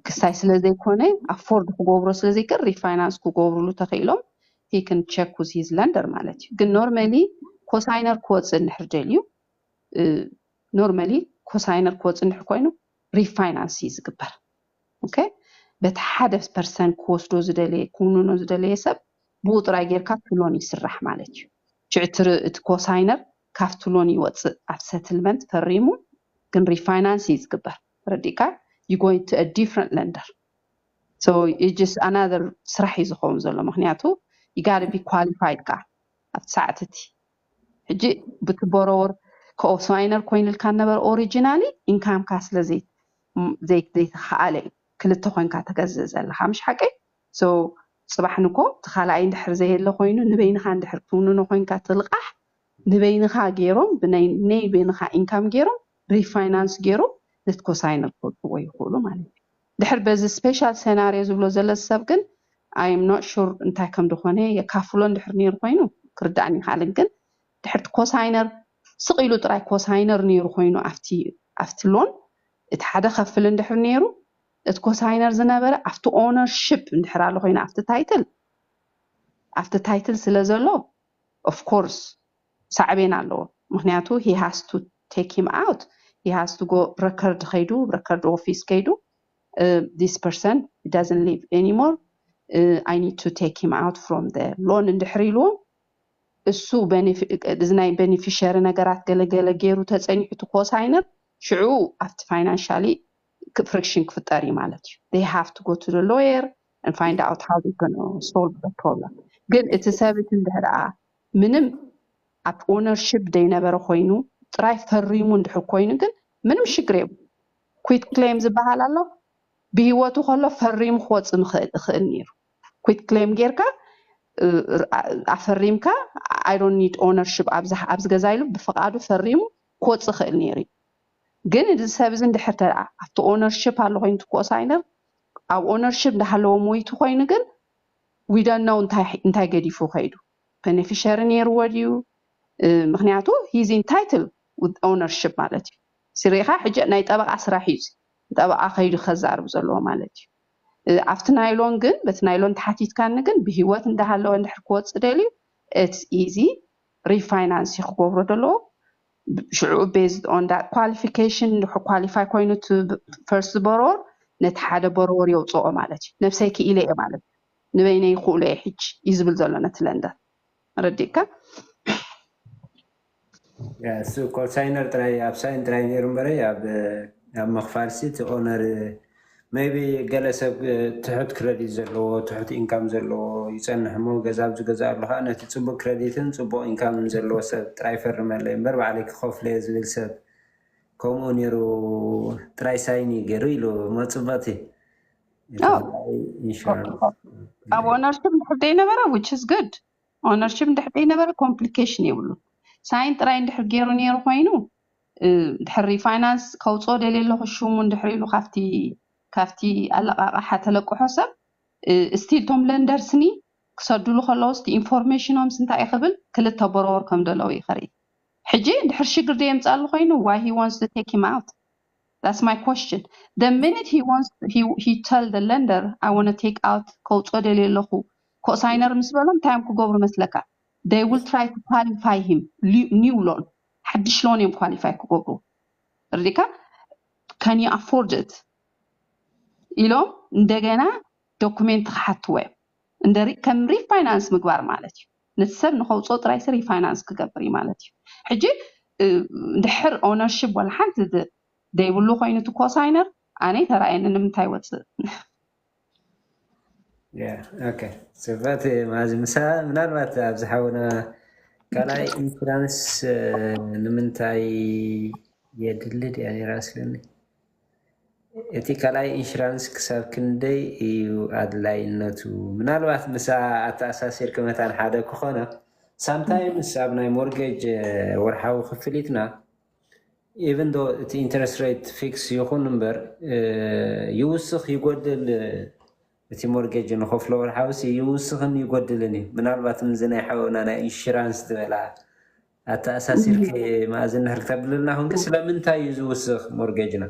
ክሳይ ስለ ዘይኮነ afford ክገብሮ ስለ ዘይክእል refinance ክገብርሉ ተኽኢሎም he can check with his lender ማለት እዩ ግን normally ኮሳይነር ክወፅእ እንድሕር ደልዩ normally ኮሳይነር ክወፅእ እንድሕር ኮይኑ refinance እዩ ዝግበር okay በቲ ሓደ percent ክወስዶ ዝደለየ ክውንኖ ዝደለየ ሰብ ብኡ ጥራይ ጌርካ እቲ loan ይስራሕ ማለት እዩ ሽዑ እቲ ኮሳይነር ካብቲ loan ይወፅእ ኣብ settlement ፈሪሙ ግን refinance እዩ ዝግበር ተረዲእካ you going to a different lender so just another ስራሕ እዩ ዝኸውን ዘሎ ምክንያቱ you gotta be qualified ከዓ ኣብቲ ሰዓት እቲ ሕጂ ብቲ borrower ኮሳይነር ኮይኑልካ ነበረ originally income ካ ስለ ዘይተኸኣለ እዩ ክልተ ኮይንካ ተገዝእ ዘለካ ምሽ ሓቀይ so ፅባሕ ንኮ እቲ ካልኣይ እንድሕር ዘየለ ኮይኑ ንበይንካ እንድሕር ትውንኖ ኮይንካ ትልቃሕ ንበይንካ ገይሮም ብናይ በይንካ income ገይሮም refinance ገይሮም ነቲ ኮሳይነር ክወፅዎ ይኽእሉ ማለት እዩ ድሕር በዚ special scenario ዝብሎ ዘሎ ሰብ ግን I am not sure እንታይ ከም ዝኾነ የካፍሎ እንድሕር ነይሩ ኮይኑ ክርዳእኒ ይኽኣልን ግን ድሕርቲ ኮሳይነር ስቕ ኢሉ ጥራይ ኮሳይነር ነይሩ ኮይኑ ኣብቲ ኣብቲ loan እቲ ሓደ ከፍል እንድሕር ነይሩ እቲ ኮሳይነር ዝነበረ ኣብቲ ownership እንድሕር ኣሎ ኮይኑ ኣብቲ title ኣብቲ title ስለ ዘሎ of course ሳዕቤን ኣለዎ ምክንያቱ he has to take him out he has to go record ከይዱ record office ከይዱ this person doesn't live anymore I need to take him out from the loan እንድሕር ኢልዎ እሱ እዚ ናይ beneficiary ነገራት ገለገለ ገይሩ ተፀኒሑ እቲ ኮሳይነር ሽዑ ኣብቲ financially friction ክፍጠር እዩ ማለት እዩ they have to go to the lawyer and find out how they gonna solve the problem ግን እቲ ሰብ እቲ እንድሕር ምንም ኣብ ownership ዘይነበረ ኮይኑ ጥራይ ፈሪሙ እንድሕር ኮይኑ ግን ምንም ሽግር የብሉ quit claim ዝበሃል ኣሎ ብህይወቱ ከሎ ፈሪሙ ክወፅእ ምኽእል እኽእል ነይሩ quit claim ጌርካ ኣፈሪምካ I don't need ownership ኣብዚ ገዛ ኢሉ ብፍቓዱ ፈሪሙ ክወፅእ ይኽእል ነይሩ እዩ ግን እዚ ሰብ እዚ እንድሕር ተደኣ ኣብቲ ownership ኣሎ ኮይኑ ትኮሳይነር ኣብ ownership እንዳሃለዎ ሞይቱ ኮይኑ ግን we don't know እንታይ ገዲፉ ከይዱ beneficiary ነይርዎ ድዩ ምክንያቱ he's entitled with ownership ማለት እዩ ስሪኻ ሕጂ ናይ ጠበቃ ስራሕ እዩ ጠበቃ ከይዱ ከዛርብ ዘለዎ ማለት እዩ ኣብቲ ናይ loan ግን በቲ ናይ loan ተሓቲትካኒ ግን ብሂወት እንዳሃለወ እንድሕር ክወፅእ ደልዩ it's easy refinance ክገብሮ ዘለዎ ሽዑ based on that qualification qualify ኮይኑ first borrower ነቲ ሓደ borrower የውፅኦ ማለት እዩ ነብሰይ ክኢለ እየ ማለት እዩ ንበይነይ ክእሎ እየ ሕጂ እዩ ዝብል ዘሎ ነቲ lender ረዲእካ እሱ ኮሳይነር ጥራይ ኣብ ሳይን ጥራይ ነይሩ እምበረ ኣብ ምኽፋል ሲ እቲ ኦነር maybe ገለ ሰብ ትሑት ክረዲት ዘለዎ ትሑት ኢንካም ዘለዎ ይፀንሕ እሞ ገዛ ኣብ ዝገዛእሉ ከዓ ነቲ ፅቡቅ ክረዲትን ፅቡቅ ኢንካምን ዘለዎ ሰብ ጥራይ ፈርመለይ እምበር ባዕለይ ክኸፍለዮ ዝብል ሰብ ከምኡ ነይሩ ጥራይ ሳይኒ ገይሩ ኢሉ እሞ ፅቡቅቲ ኣብ ኦነርሽፕ እንድሕር ዘይነበረ which is good ኦነርሽፕ እንድሕር ዘይነበረ complication የብሉ ሳይን ጥራይ እንድሕር ገይሩ ነይሩ ኮይኑ ድሕር ሪፋይናንስ ከውፅኦ ደልየ ኣለኹ ሽሙ እንድሕር ኢሉ ካብቲ ካብቲ ኣለቃቃሓ ተለቅሖ ሰብ ስቲል ቶም ለንደርስኒ ክሰዱሉ ከለውስ ኢንፎርሜሽኖምስ እንታይ እዩ ክብል ክልተ ቦሮወር ከም ደለዉ እዩ ከርኢ ሕጂ ድሕር ሽግር ደየምፅኣሉ ኮይኑ why he wants to take him out that's my question the minute he wants he, he tell the lender I want to take out ከውፅኦ ደልየ ኣለኹ ኮሳይነር ምስ በሎም እንታይ እዮም ክገብሩ መስለካ they will try to qualify him new loan ሓድሽ ሎን እዮም ኳሊፋይ ክገብሩ ርዲካ can you afford it ኢሎም እንደገና ዶኩሜንት ክሓትዎ እዮም ከም ሪፋይናንስ ምግባር ማለት እዩ ነቲ ሰብ ንኸውፅኦ ጥራይ ሲ ሪፋይናንስ ክገብር እዩ ማለት እዩ ሕጂ ድሕር ኦነርሽፕ ወላ ሓንቲ ዘይብሉ ኮይኑ እቲ ኮሳይነር ኣነ ተራእየኒ ንምንታይ ወፅእ ፅበት ማዚ ምሳ ምናልባት ኣብዚ ሓውና ካልኣይ ኢንሹራንስ ንምንታይ የድሊ ድያ ነራ ስልኒ እቲ ካልኣይ ኢንሹራንስ ክሳብ ክንደይ እዩ ኣድላይነቱ ምናልባት ምሳ ኣተኣሳሲር ክመታን ሓደ ክኾነ ሳምታይምስ ኣብ ናይ ሞርጌጅ ወርሓዊ ክፍሊትና even though እቲ interest rate fix ይኹን እምበር ይውስኽ ይጎድል እቲ ሞርጌጅ ንኸፍሎ ወርሓዊ ይውስኽን ይጎድልን እዩ ምናልባት ምዚ ናይ ሓውና ናይ ኢንሹራንስ ዝበላ ኣተኣሳሲርኪ ማእዝን ንሕር ክተብልልና ኩንኪ ስለምንታይ እዩ ዝውስኽ ሞርጌጅና